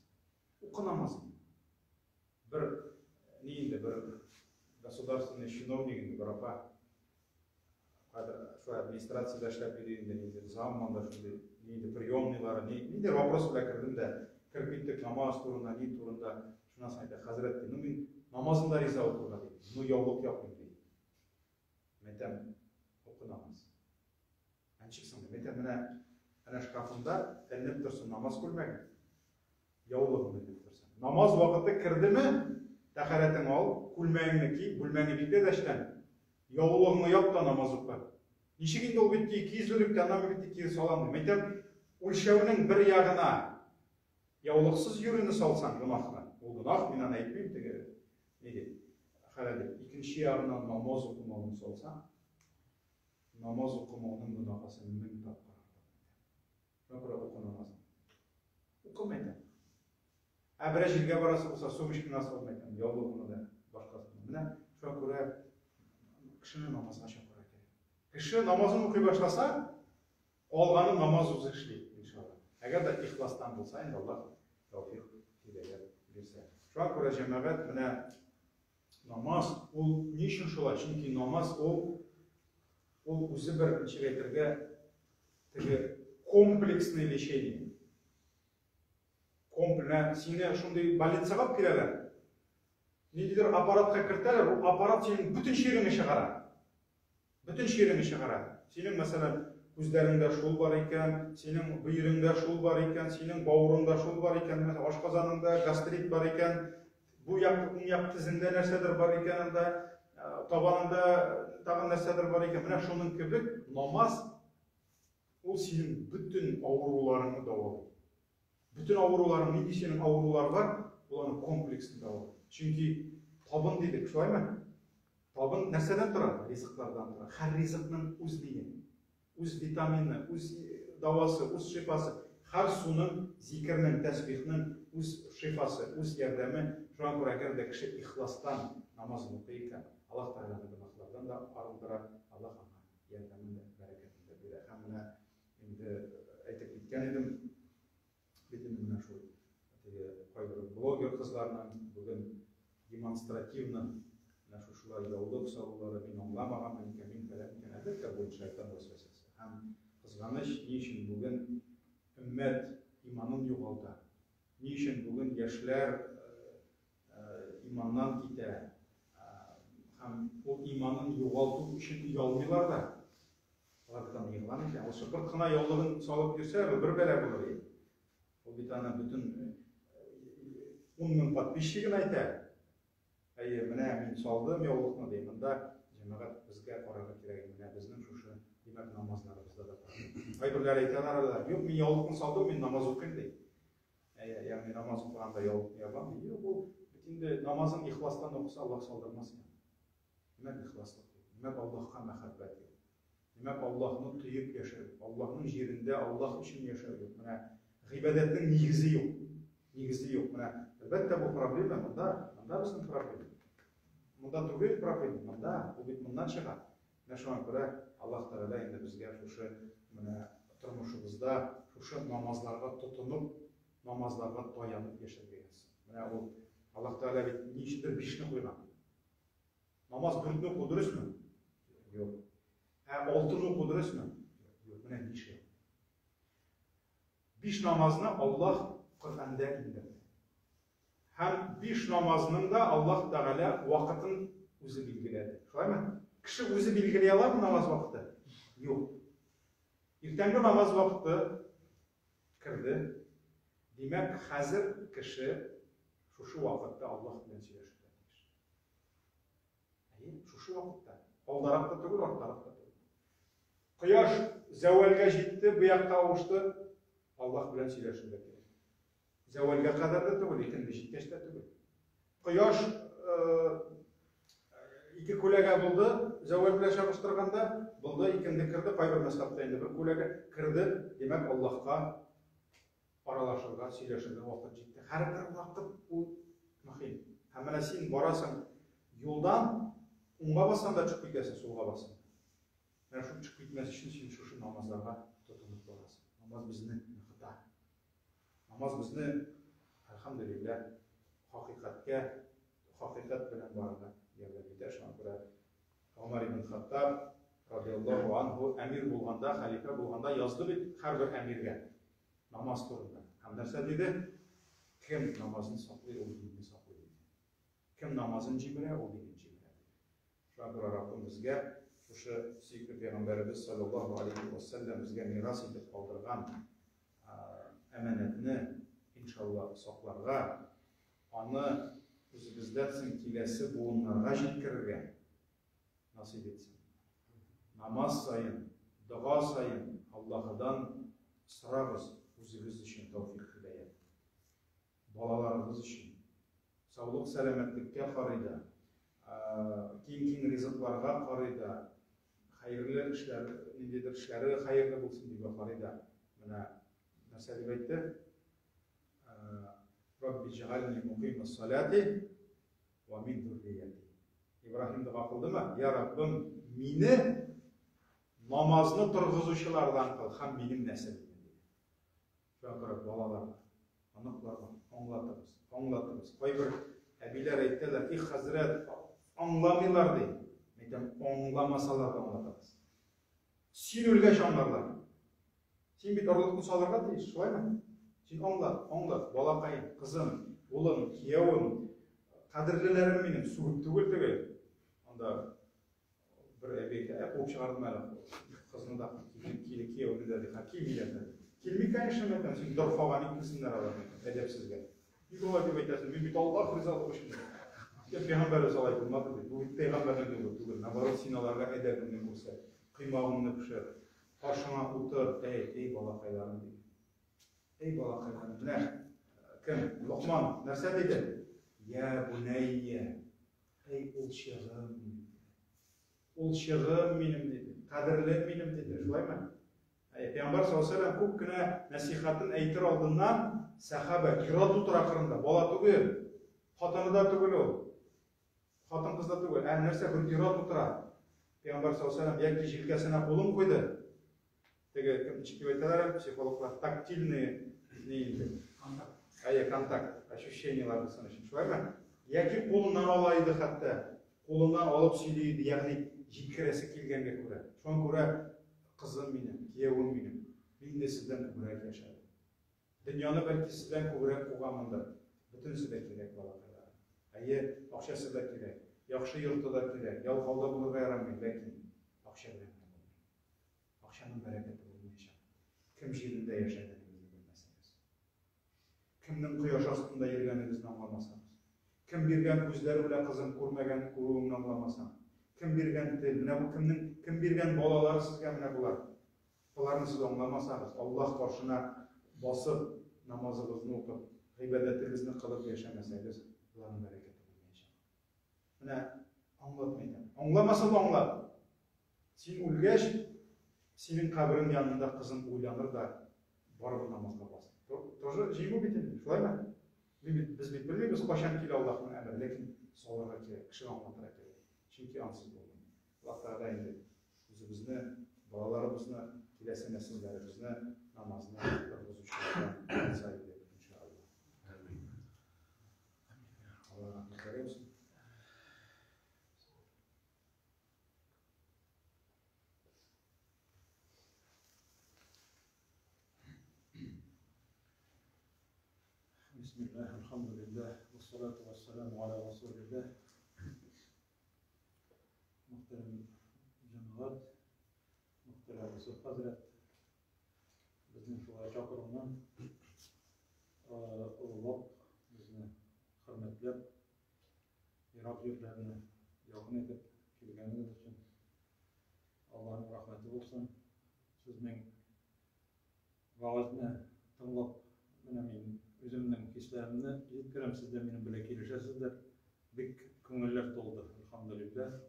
Укы намазын. Бер ни инде бер государственный чиновник инде бер апа шулай администрациядә эшләп йөри инде ниндидер зам анда шундый нинди приемныйлары ни ниндидер вопрос белән кердем дә кереп киттек намаз турында ни турында шуннан соң әйтә хәзрәт ди ну мин намазын да риза укырга ди ну яулык япмыйм ди мин әйтәм укы намаз ә ничек соң мин әйтәм менә әнә шкафында эленеп торсын намаз күлмәге Яулыгыңны элеп торсын. Намаз вакыты кердеме, тәһарәтеңне ал, күлмәгеңне ки, бүлмәңне биклә дә эштән. Яулыгыңны яп та намаз укы. Ничек инде ул бит икейөзлелек тә, аннан бит кире салам ди. Мәйтәм, үлчәүнең бер ягына яулыксыз йөрүне салсаң, гөнаһны. Ул гөнаһ, мин аны әйтмим теге ни дип, хәләл дип. Икенче ягына намаз укымауны салсаң, намаз укымауның гөнаһысы мең тапкыр артык. Шуңа күрә укы намазын. Укымый да. Ә берәр җиргә барасы булса, сумочкаңа салып әйтәм, яулыгыңны да, башкасын. Менә шуңа күрә кешене намазга чакырырга кирәк. Кеше намазын укый башласа, калганын намаз үзе эшли, иншалла. Әгәр дә ихластан булса, инде Аллаһ тәүфик, һидаят бирсә. Шуңа күрә җәмәгать менә намаз ул ни өчен шулай? Чөнки намаз ул ул үзе бер ничек әйтергә теге комплексный лечение. Комплекс, сине шундый больницага алып киләләр. Ниндидер аппаратка кертәләр, ул аппарат синең бөтен чиреңне чыгара. Бөтен чиреңне чыгара. Синең, мәсәлән, күзләреңдә шул бар икән, синең бөереңдә шул бар икән, синең бавырыңда шул бар икән, мәсәлән, ашказаныңда гастрит бар икән, бу як, уң як тезеңдә нәрсәдер бар икән анда, табаныңда тагын нәрсәдер бар икән. Менә шуның кебек намаз ул синең бөтен авыруларыңны дәвалый. Бөтен авыруларың, нинди синең авырулар бар, ул аны комплексно дәвалый. Чөнки табын дидек, шулаймы? Табын нәрсәдән тора? Ризыклардан тора. Һәр ризыкның үз ние, үз витамины, үз дәвасы, үз шифасы. Һәр суның, зикернең, тәсбихнең үз шифасы, үз ярдәме. Шуңа күрә әгәр дә кеше ихластан намазын укый икән, Аллаһ Тәгалә аны гөнаһлардан да арындыра, Аллаһ аңа ярдәмен дә, бәрәкәтен дә бирә. Һәм менә инде әйтеп киткән идем, бит инде менә шул теге кайбер блогер кызларның бүген демонстративно менә шушылай яулык салулары мин аңламаганмын икән, мин фәлән икән, әлбәттә, бу шайтан вәсвәсәсе. Һәм кызганыч, ни өчен бүген өммәт иманын югалта, ни өчен бүген яшьләр иманнан китә һәм ул иманын югалту өчен оялмыйлар да. Алар бит аны игълан итә. Ул шыпырт кына яулыгын салып йөрсә, бер бәла булыр иде. Ул бит аны бөтен 10 мең подписчигын әйтә. Әйе, менә мин салдым яулыкны ди. Монда җәмәгать безгә карарга кирәк. Менә безнең шушы, димәк, намазларыбызда да проблема. Кайберләре әйтәләр алар, юк, мин яулыкны салдым, мин намаз укыйм ди. Әйе, ягъни намаз укыганда яулыкны ябам ди. Юк, ул бит инде намазын ихластан укыса, Аллаһ салдырмас икән. Димәк, ихласлык юк. Димәк, Аллаһка мәхәббәт юк. Димәк, Аллаһны тоеп яшәү, Аллаһның җирендә Аллаһ өчен яшәү юк. Менә гыйбадәтнең нигезе юк. Нигезе юк. Менә, әлбәттә, бу проблема монда, монда безнең проблема. Монда түгел проблема, монда, ул бит моннан чыга. Менә шуңа күрә Аллаһ Тәгалә инде безгә шушы менә тормышыбызда шушы намазларга тотынып, намазларга таянып яшәргә язсын. Менә ул Аллаһ Тәгалә бит ни өчендер бишне куйган. Намаз дүртне уку дөресме? Юк. Ә алтыны уку дөресме? Юк. Менә нишләү. Биш намазны Аллаһ Коръәндә индерде. Һәм биш намазның да Аллаһ Тәгалә вакытын үзе билгеләде. Шулаймы? Кеше үзе билгели аламы намаз вакыты? Юк. Иртәнге намаз вакыты керде. Димәк, хәзер кеше шушы вакытта Аллаһ белән сөйләшергә тиеш. Әйе, шушы вакытта. Алдарак та түгел, арттарак та түгел. Кояш зәвәлгә җитте, бу якка авышты. Аллаһ белән сөйләшергә кирәк. Зәвәлгә кадәр дә түгел, икенде җиткәч тә түгел. Кояш ике күләгә булды, зәвәл белән чагыштырганда, булды, икенде керде, кайбер мәзһәбтә инде бер күләгә керде, димәк, Аллаһка аралашырга, сөйләшергә вакыт җитте. Һәрбер вакыт ул мөһим. Һәм менә син барасың юлдан, уңга бассаң да төшеп китәсең, сулга бассаң. Менә шул төшеп китмәс өчен син шушы намазларга тотынып барасың. Намаз безне ныгыта. Намаз безне, әлхәмдүлилләһ, хакыйкатькә, хакыйкать белән барырга ярдәм итә. Шуңа күрә Гомәр ибн Хаттаб радиаллаһу анһу әмир булганда, хәлифә булганда язды бит һәрбер әмиргә намаз турында. Һәм нәрсә диде? Кем намазын саклый, ул динне саклый диде. Кем намазын җимерә, ул динен җимерә диде. Шуңа күрә Раббым безгә шушы сөекле пәйгамбәребез саллаллаһу алейхи ва сәлләм безгә мирас итеп калдырган әманәтне иншалла сакларга, аны үзебездән соң киләсе буыннарга җиткерергә насыйп итсен. Намаз саен, дога саен Аллаһыдан сорагыз үзегез өчен тәүфик һидаять. Балаларыгыз өчен. Саулык сәламәтлеккә карый да, киң-киң ризыкларга карый да, хәерле эшләр, ниндидер эшләре хәерле булсын дип карый да. Менә нәрсә дип әйтте? Рабби җәгальни мукыйма салати ва мин зуррияти. Ибраһим дога кылдымы? Я Раббым, мине намазны торгызучылардан кыл һәм минем нәселемне диде. Шуңа күрә балаларга, оныкларга аңлатыгыз, аңлатыгыз. Кайбер әбиләр әйтәләр, их, хәзрәт, аңламыйлар ди. Әйтәм, аңламасалар да аңлатыгыз. Син үлгәч аңларлар. Син бит орлыкны салырга тиеш, шулаймы? Син аңлат, аңлат, балакаем, кызым, улым, киявем, кадерлеләрем минем, сүгеп түгел теге. Анда бер әби әйтә, ә куып чыгардым әле кызны да, киле кияүне дә, ди, килмиләр дә. Килми, конечно, мәйтәм, син дорфага ник килсеннәр алар, мәйтәм, әдәпсезгә. Ник алай дип әйтәсең? Мин бит Аллаһ ризалыгы өчен. Я пәйгамбәребез алай булмады бит. Бу бит пәйгамбәрнең юлы түгел. Наоборот, син аларга әдәбеңне күрсәт, коймагыңны пешер, Каршыңа утыр, әй, эй, балакайларым, диде. Эй, балакайларым, менә кем, Локман, нәрсә диде? Я бунәйя, эй, улчыгым минем, диде. Улчыгым минем, диде. Кадерлем минем, диде. Шулаймы? Әй, Пәйгамбәр саллаллаһу алейһи күп кенә нәсихатын әйтер алдыннан сәхабә ир-ат утыра кырында, бала түгел, хатыны да түгел ул. Хатын-кыз да түгел, ә нәрсә бер ир-ат утыра. Пәйгамбәр саллаллаһу алейһи яки җилкәсенә кулын куйды. Теге кем ничек дип әйтәләр әле психологлар, тактильный ни инде. Контакт. Әйе, контакт, ощущениеләр булсын өчен. Шулаймы? Яки кулыннан ала иде хәтта. Кулыннан алып сөйли иде, ягъни җиткерәсе килгәнгә күрә. Шуңа күрә кызым минем, киявем минем, мин дә сездән күбрәк яшәдем. Дөньяны бәлки сездән күбрәк куганмындыр. Бөтенесе дә кирәк, балакайларым. Әйе, акчасы да кирәк, яхшы йорты да кирәк, ялкау да булырга ярамый, ләкин акча белән генә булмый. Акчаның бәрәкәте булмаячак. Кем җирендә яшәгәнегезне белмәсәгез. Кемнең Кемнең кояш астында йөргәнегезне аңламасагыз. Кем биргән күзләре белән кызым күрмәгән күрүеңне аңламасаң. Кем биргән тел, менә бу кемнең, кем биргән балалар сезгә менә болар. Боларны сез аңламасагыз, Аллаһ каршына басып, намазыгызны укып, гыйбадәтегезне кылып яшәмәсәгез, боларның бәрәкәте булмаячак. Менә аңлатмый әйтәм. Аңламаса да аңлат. Син үлгәч, синең каберең янында кызың уйланыр да барыбер намазга басыр. Тоже җиңү бит инде, шулаймы? Мин бит, без бит белмибез, кайчан килә Аллаһның әмере, ләкин салырга кирәк, кешегә аңлатырга кирәк. Чөнки ансыз булмый. Аллаһ Тәгалә инде үзебезне, балаларыбызны, киләсе нәселләребезне намазны торгызучылардан кылса иде, иншаллаһ. Амин. Аллаһ рәхмәтләре булсын. Бисмиллах, альхамдулиллах, вассалату вассаламу аля расулиллах. Мөхтәрәм җәмәгать, мөхтәрәм Юсуф хәзрәт, безнең шулай чакыруны олылап, безне хөрмәтләп, ерак җирләрне якын итеп килгәнегез өчен Аллаһның рәхмәте булсын. Сезнең вәгазьне тыңлап, менә мин үземнең хисләремне җиткерәм, сез дә минем белән килешәсездер. Бик күңелләр тулды, әлхәмдүлилләһ.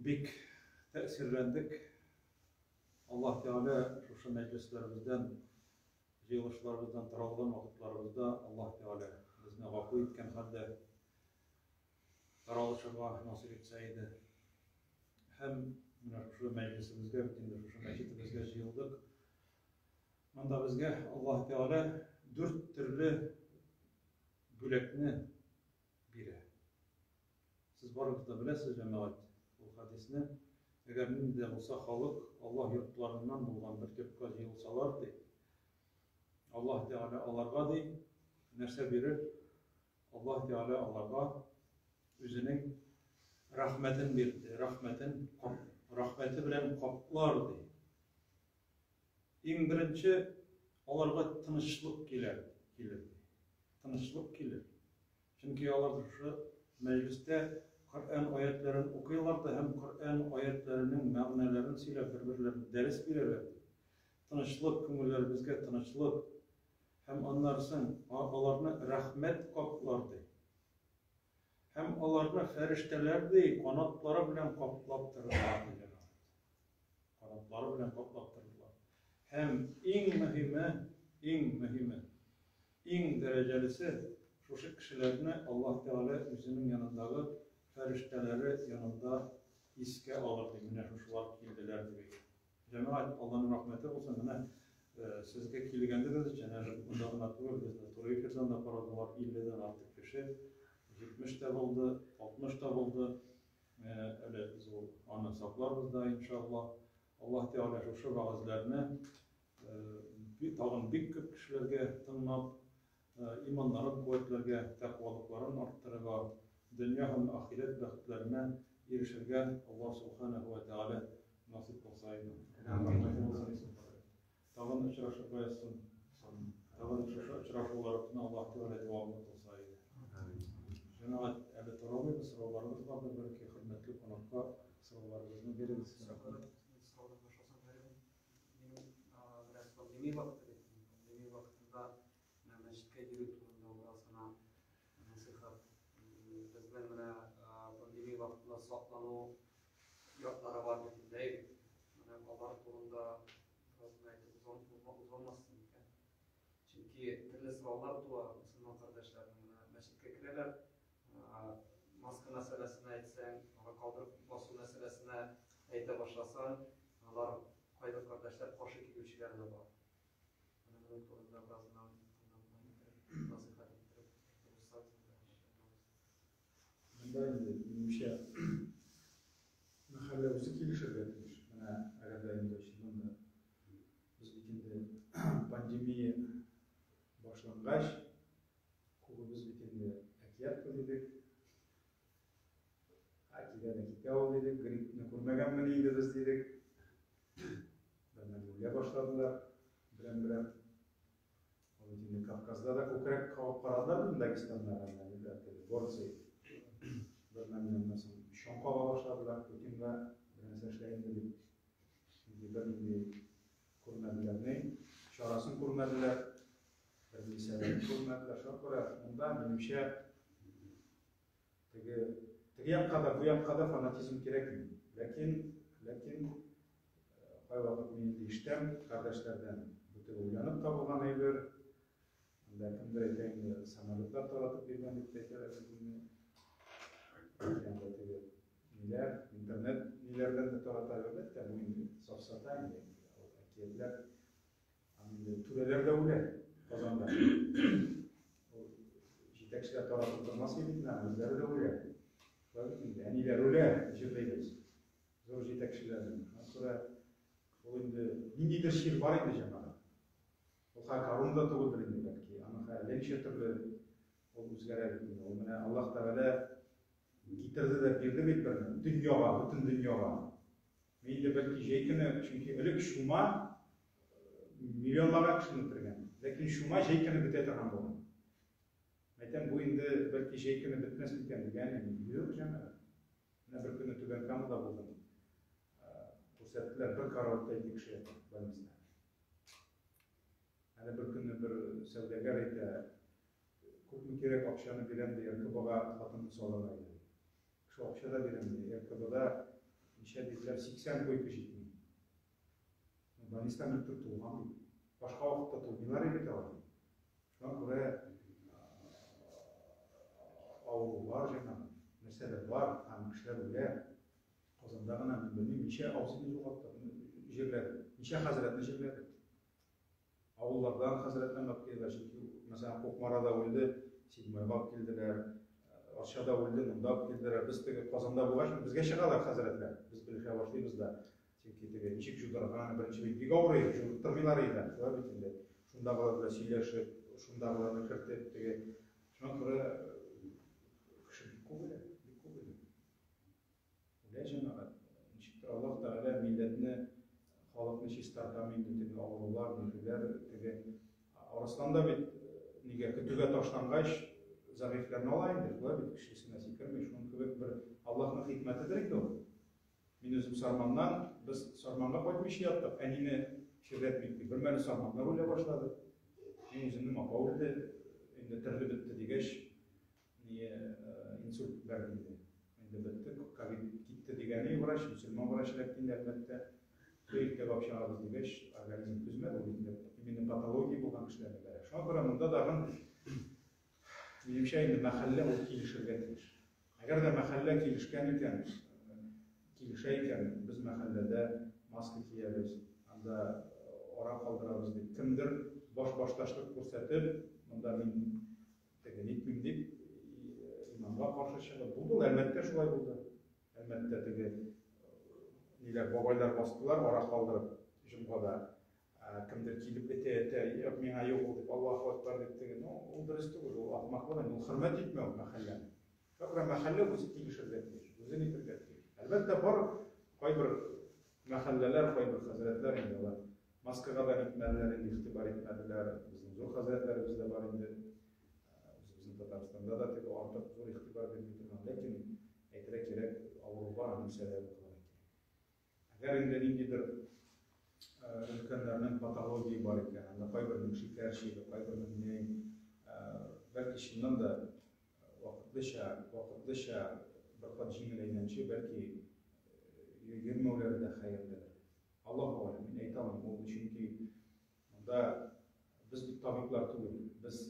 Бик тәэсирләндек. Аллаһ Тәгалә шушы мәҗлесләребездән, җыелышларыбыздан таралган вакытларыбызда Аллаһ Тәгалә безне гафу иткән хәлдә таралышырга насыйп итсә иде. Һәм менә шушы мәҗлесебезгә, бит инде шушы мәчетебезгә җыелдык. Монда безгә Аллаһ Тәгалә дүрт төрле бүләкне бирә. Сез барыгыз да беләсез, җәмәгать, ул хәдисне. Әгәр нинди дә булса халык Аллаһ йортларыннан булган бер йортка җыелсалар, ди, Аллаһ Тәгалә аларга, ди, нәрсә бирер? Аллаһ Тәгалә аларга үзенең рәхмәтен бирде, рәхмәтен, рәхмәте белән каплар, ди. Иң беренче аларга тынычлык килер, килер, ди. Тынычлык килер. Чөнки алар шушы мәҗлестә Коръән аятьләрен укыйлар да һәм Коръән аятьләренең мәгънәләрен сөйләп бер-берләренә дәрес бирәләр. Тынычлык, күңелләребезгә тынычлык. Һәм аннары соң аларны рәхмәт каплар, ди. Һәм аларны фәрештәләр, ди, канатлары белән каплап торырлар, ди җәмәгать. Канатлары белән каплап торырлар. Һәм иң мөһиме, иң мөһиме, Иң дәрәҗәлесе, шушы кешеләрне Аллаһ Тәгалә үзенең янындагы фәрештәләре янында искә алыр, ди, менә шушылар килделәр, дип әйтә. Җәмәгать, Аллаһның рәхмәте булсын, менә сезгә килгәнегез өчен, әле монда гына түгел, безне туры эфирдан да карадылар, 50 дән артык кеше, 70 тә булды, 60 та булды. Әле без ул аны сакларбыз да, иншаллаһ. Аллаһ Тәгалә шушы вәгазьләрне Тагын бик күп кешеләргә тыңлап, иманнарын куәтләргә, тәкъвалыкларын арттырырга, дөнья һәм ахирәт бәхетләренә ирешергә Аллаһ Субханаһу ва Тәгалә насыйп кылса иде. Тагын очрашырга язсын. Тагын шушы очрашуларыбызны Аллаһ Тәгалә дәвамлы кылса иде. Җәмәгать, әле таралмыйбыз, сорауларыбыз бардыр, бәлки хөрмәтле кунакка сорауларыгызны бирегез. Сораудан башласам, Минем бераз пандемия вакыты бит. Пандемия вакытында менә мәчеткә йөрү турында бераз гына нәсыйхәт. Безнең менә пандемия вакытында саклану яклары бар бит инде, әй бит. Менә алар турында бераз гына әйтеп узалмассың микән? Чөнки төрле сораулар туа мөселман кардәшләрнең. Менә мәчеткә керәләр, маска мәсьәләсенә әйтсәң, аны калдырып басу мәсьәләсенә әйтә башласаң, алар кайбер кардәшләр каршы килүчеләр дә бар. Менә моның турында бераз гына насыйхәт иттереп узсагыз. Монда инде, минемчә, мәхәллә үзе килешергә тиеш. Менә әгәр дә инде чыннан да без бит инде пандемия башлангач, күбебез бит инде әкият бу дидек. Ә килә дә китә ул дидек, гриппны күрмәгәнмени инде без дидек. Бермәлне үлә башладылар, берәм-берәм. Ул бит инде Кавказда да күкрәк кагып карадылар бит Дагестаннар, горцы. Бер мәлне соң чоң кага башладылар, Путинга бер нәрсә эшлә инде дип. Чөнки бернинди күрмәделәр ни, чарасын күрмәделәр, бернинди сәбәбен күрмәделәр. Шуңа күрә монда, минемчә, теге теге якка да, бу якка да фанатизм кирәкми. Ләкин, ләкин кайвакыт мин инде ишетәм кардәшләрдән, бу теге уйланып табылган әйбер, анда кемдер әйтә инде, самолетлар таратып биргән дип тә әйтәләр бит инде. Анда теге ниләр, интернет ниләрдән дә тарата, әлбәттә, бу инде сафсата инде, ул әкиятләр. Һәм инде түрәләр дә үлә Казанда. Ул җитәкчеләр таратып тормас иде бит, үзләре дә үлә. Шулай бит инде, әниләр үлә, җырлыйбыз. Зур җитәкчеләрнең. Шуңа күрә ул инде ниндидер чир бар инде, җәмәгать. Ул хәзер корона да түгелдер инде, бәлки. Аның хәзер әллә ничә төрле ул үзгәрә бит инде. Ул менә Аллаһ Тәгалә китерде дә бирде бит берне дөньяга, бөтен дөньяга. Мин инде бәлки җәй көне, чөнки элек чума миллионлаган кешене үтергән. Ләкин чума җәй көне бетә торган булган. Әйтәм, бу инде бәлки җәй көне бетмәс микән дигән идем. Юк, җәмәгать. Менә бер көнне Түбән Камада булдым. Күрсәттеләр, бер караватта ике кеше ята больницада. Әле бер көнне бер сәүдәгәр әйтә, күпме кирәк акчаны бирәм ди, РКБга хатынны салырга иде. Кеше акча да бирәм ди, РКБда ничә диделәр, 80 койка җитми. Больницада никтер тулган бит. Башка вакытта тулмыйлар бит алар. Шуңа күрә авырулар җәмәгать, нәрсәдер бар, һәм кешеләр үлә. Казанда гына мин белмим, ничә абзыйны югалттык, җирләдек, ничә хәзрәтне җирләдек. Авыллардан хәзрәтләрне алып килделәр, чөнки, мәсәлән, Кукмарада үлде, Седьмойга алып килделәр, Арчада үлде, монда алып килделәр. Без теге Казанда булгач, безгә чыгалар хәзрәтләр. Без белешә башлыйбыз да. Чөнки теге ничек җудырган, беренче бит бик авырый, җудыртмыйлар иде, шулай бит инде. Шундагылар белән сөйләшеп, шундагыларны кертеп, теге. Шуңа күрә кеше бик күп үлә, бик күп үлә. Үлә җәмәгать. Ничектер Аллаһ Тәгалә милләтне, халыкны чистартамы инде, теге авырулар, ниләр, теге Арыслан да бит нигә көтүгә ташлангач, зәгыйфьләрне ала инде, шулай бит, көчлесенә сикерми. Шуның кебек бер Аллаһның хикмәтедер инде ул. Мин үзем Сарманнан, без Сарманга кайтмыйча яттык, әнине чирләтмик дип. Бер мәлне Сарманнар үлә башлады. Мин үземнең апа үлде, инде терелеп бетте дигәч, не инсульт бәрде инде. Инде бетте, ковид китте дигәне врач, мөселман врач эләкте инде, әлбәттә. Иртәгә алып чыгабыз дигәч, организм түзмәде, ул бит инде именно патология булган кешеләрне бәрә. Шуңа күрә монда тагын, минемчә, инде мәхәллә ул килешергә тиеш. Әгәр дә мәхәллә килешкән икән, килешә икән, без мәхәлләдә маска киябез, анда ара калдырабыз дип, кемдер баш-башташлык күрсәтеп, монда мин теге нитмим дип, имамга каршы чыгып, булды ул, Әлмәттә шулай булды. Әлмәттә теге ниләр, бабайлар бастылар, ара калдырып, җомгада. Кемдер килеп этә-этә, юк, миңа юк ул дип, Аллаһу акбар дип теге, ну, ул дөрес түгел, ул ахмаклык инде, ул хөрмәт итмәү мәхәлләне. Шуңа күрә мәхәллә үзе килешергә тиеш, үзе нитергә тиеш. Әлбәттә, бар кайбер мәхәлләләр, кайбер хәзрәтләр инде алар маскага да нитмәделәр инде, игътибар итмәделәр. Безнең зур хәзрәтләребез дә бар инде. Үзебезнең Татарстанда да теге артык зур игътибар бирми торган, ләкин әйтергә кирәк, авыру бар, аның сәбәбе кылырга кирәк. Әгәр инде ниндидер өлкәннәрнең патология бар икән, анда кайбернең шикәр чире, кайбернең ни, бәлки чыннан да вакытлыча, вакытлыча бер кат җиңеләйгәнче, бәлки йөрмәүләре дә хәерледер. Аллаһу алем, мин әйтә алмыйм, ул чөнки монда без бит табиблар түгел, без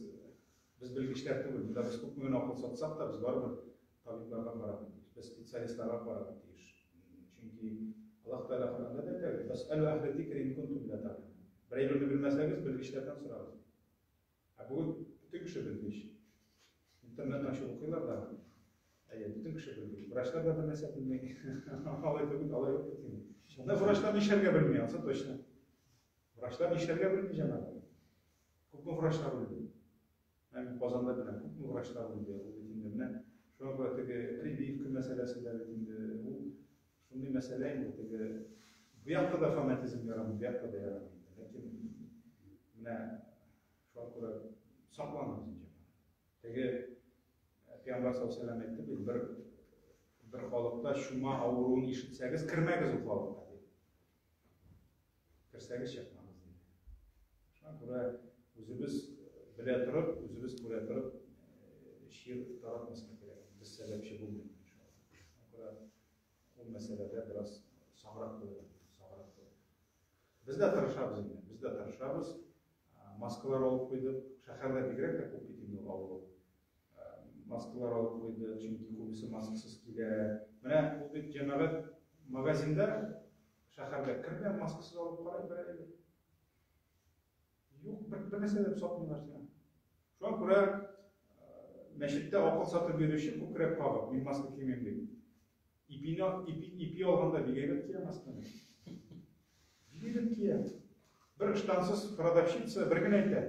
без белгечләр түгел. Монда без күпме генә акыл сатсак та, без барыбер табибларга карарга тиеш, без специалистларга карарга тиеш. Чөнки Аллаһ Тәгалә Коръәндә дә әйтә бит, "Фәсәлү әһлә зикри ин кунтум ла тәгъләмун". Бер әйберне белмәсәгез, белгечләрдән сорагыз. Ә бүген бөтен кеше белгеч. Интернетны ачып укыйлар да. Әйе, бөтен кеше белгеч. Врачлар да бер нәрсә белми. Алай түгел, алай юк бит инде. Монда врачлар нишләргә белми, ансы точно. Врачлар нишләргә белми, җәмәгать. Күпме врачлар үлде. Менә мин Казанда беләм, күпме врачлар үлде. Ул бит инде менә шуңа күрә теге прививка мәсьәләсе дә бит инде ул шундый мәсьәлә инде теге бу якта да фанатизм ярамый, бу якта да ярамый инде. Ләкин менә Шуңа күрә сакланыгыз инде. Теге Пәйгамбәр саллаллаһу алейһи әйтте бит, бер бер халыкта чума авыруын ишетсәгез, кермәгез ул халыкка дип. Керсәгез чыкмагыз диде. Шуңа күрә үзебез белә торып, үзебез күрә торып чир таратмаска кирәк. Без сәбәпче булмыйк, иншалла. Шуңа күрә ул мәсьәләдә бераз саграк булырга, саграк булырга. Без дә тырышабыз инде, без дә тырышабыз. Маскалар алып куйдык. Шәһәрдә бигрәк тә күп бит инде ул авыру. Маскалар алып куйдык, чөнки күбесе маскасыз килә. Менә ул бит җәмәгать магазинда шәһәрдә кермә маскасыз алып карай бер әйбер. Юк, бер, бер нәрсә дә сатмыйлар сиңа. Шуңа күрә мәчеттә акыл сатып йөрүче күкрәк кагып, мин маска кимим дип. Ипине, ипи, ипи алганда бик әйбәт кия масканы. Бик әйбәт кия. Бер ыштансыз продавщица бер генә әйтә.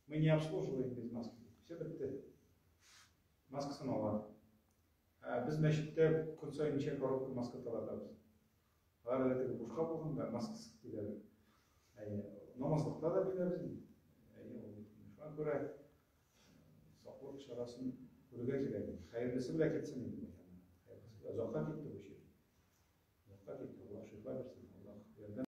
Мы не обслуживаем без маски. Все бетте. Маскасын ала. Ә без мәчеттә көн саен ничә коробка маска таратабыз. Алар әле теге бушка булганда маскасыз киләләр. Әйе, намазлыкта да бирәбез инде. Әйе, ул бит. Шуңа күрә саклык чарасын күрергә кирәк. Хәерлесе белән китсен инде. Хәерлесе белән озакка китмәсен.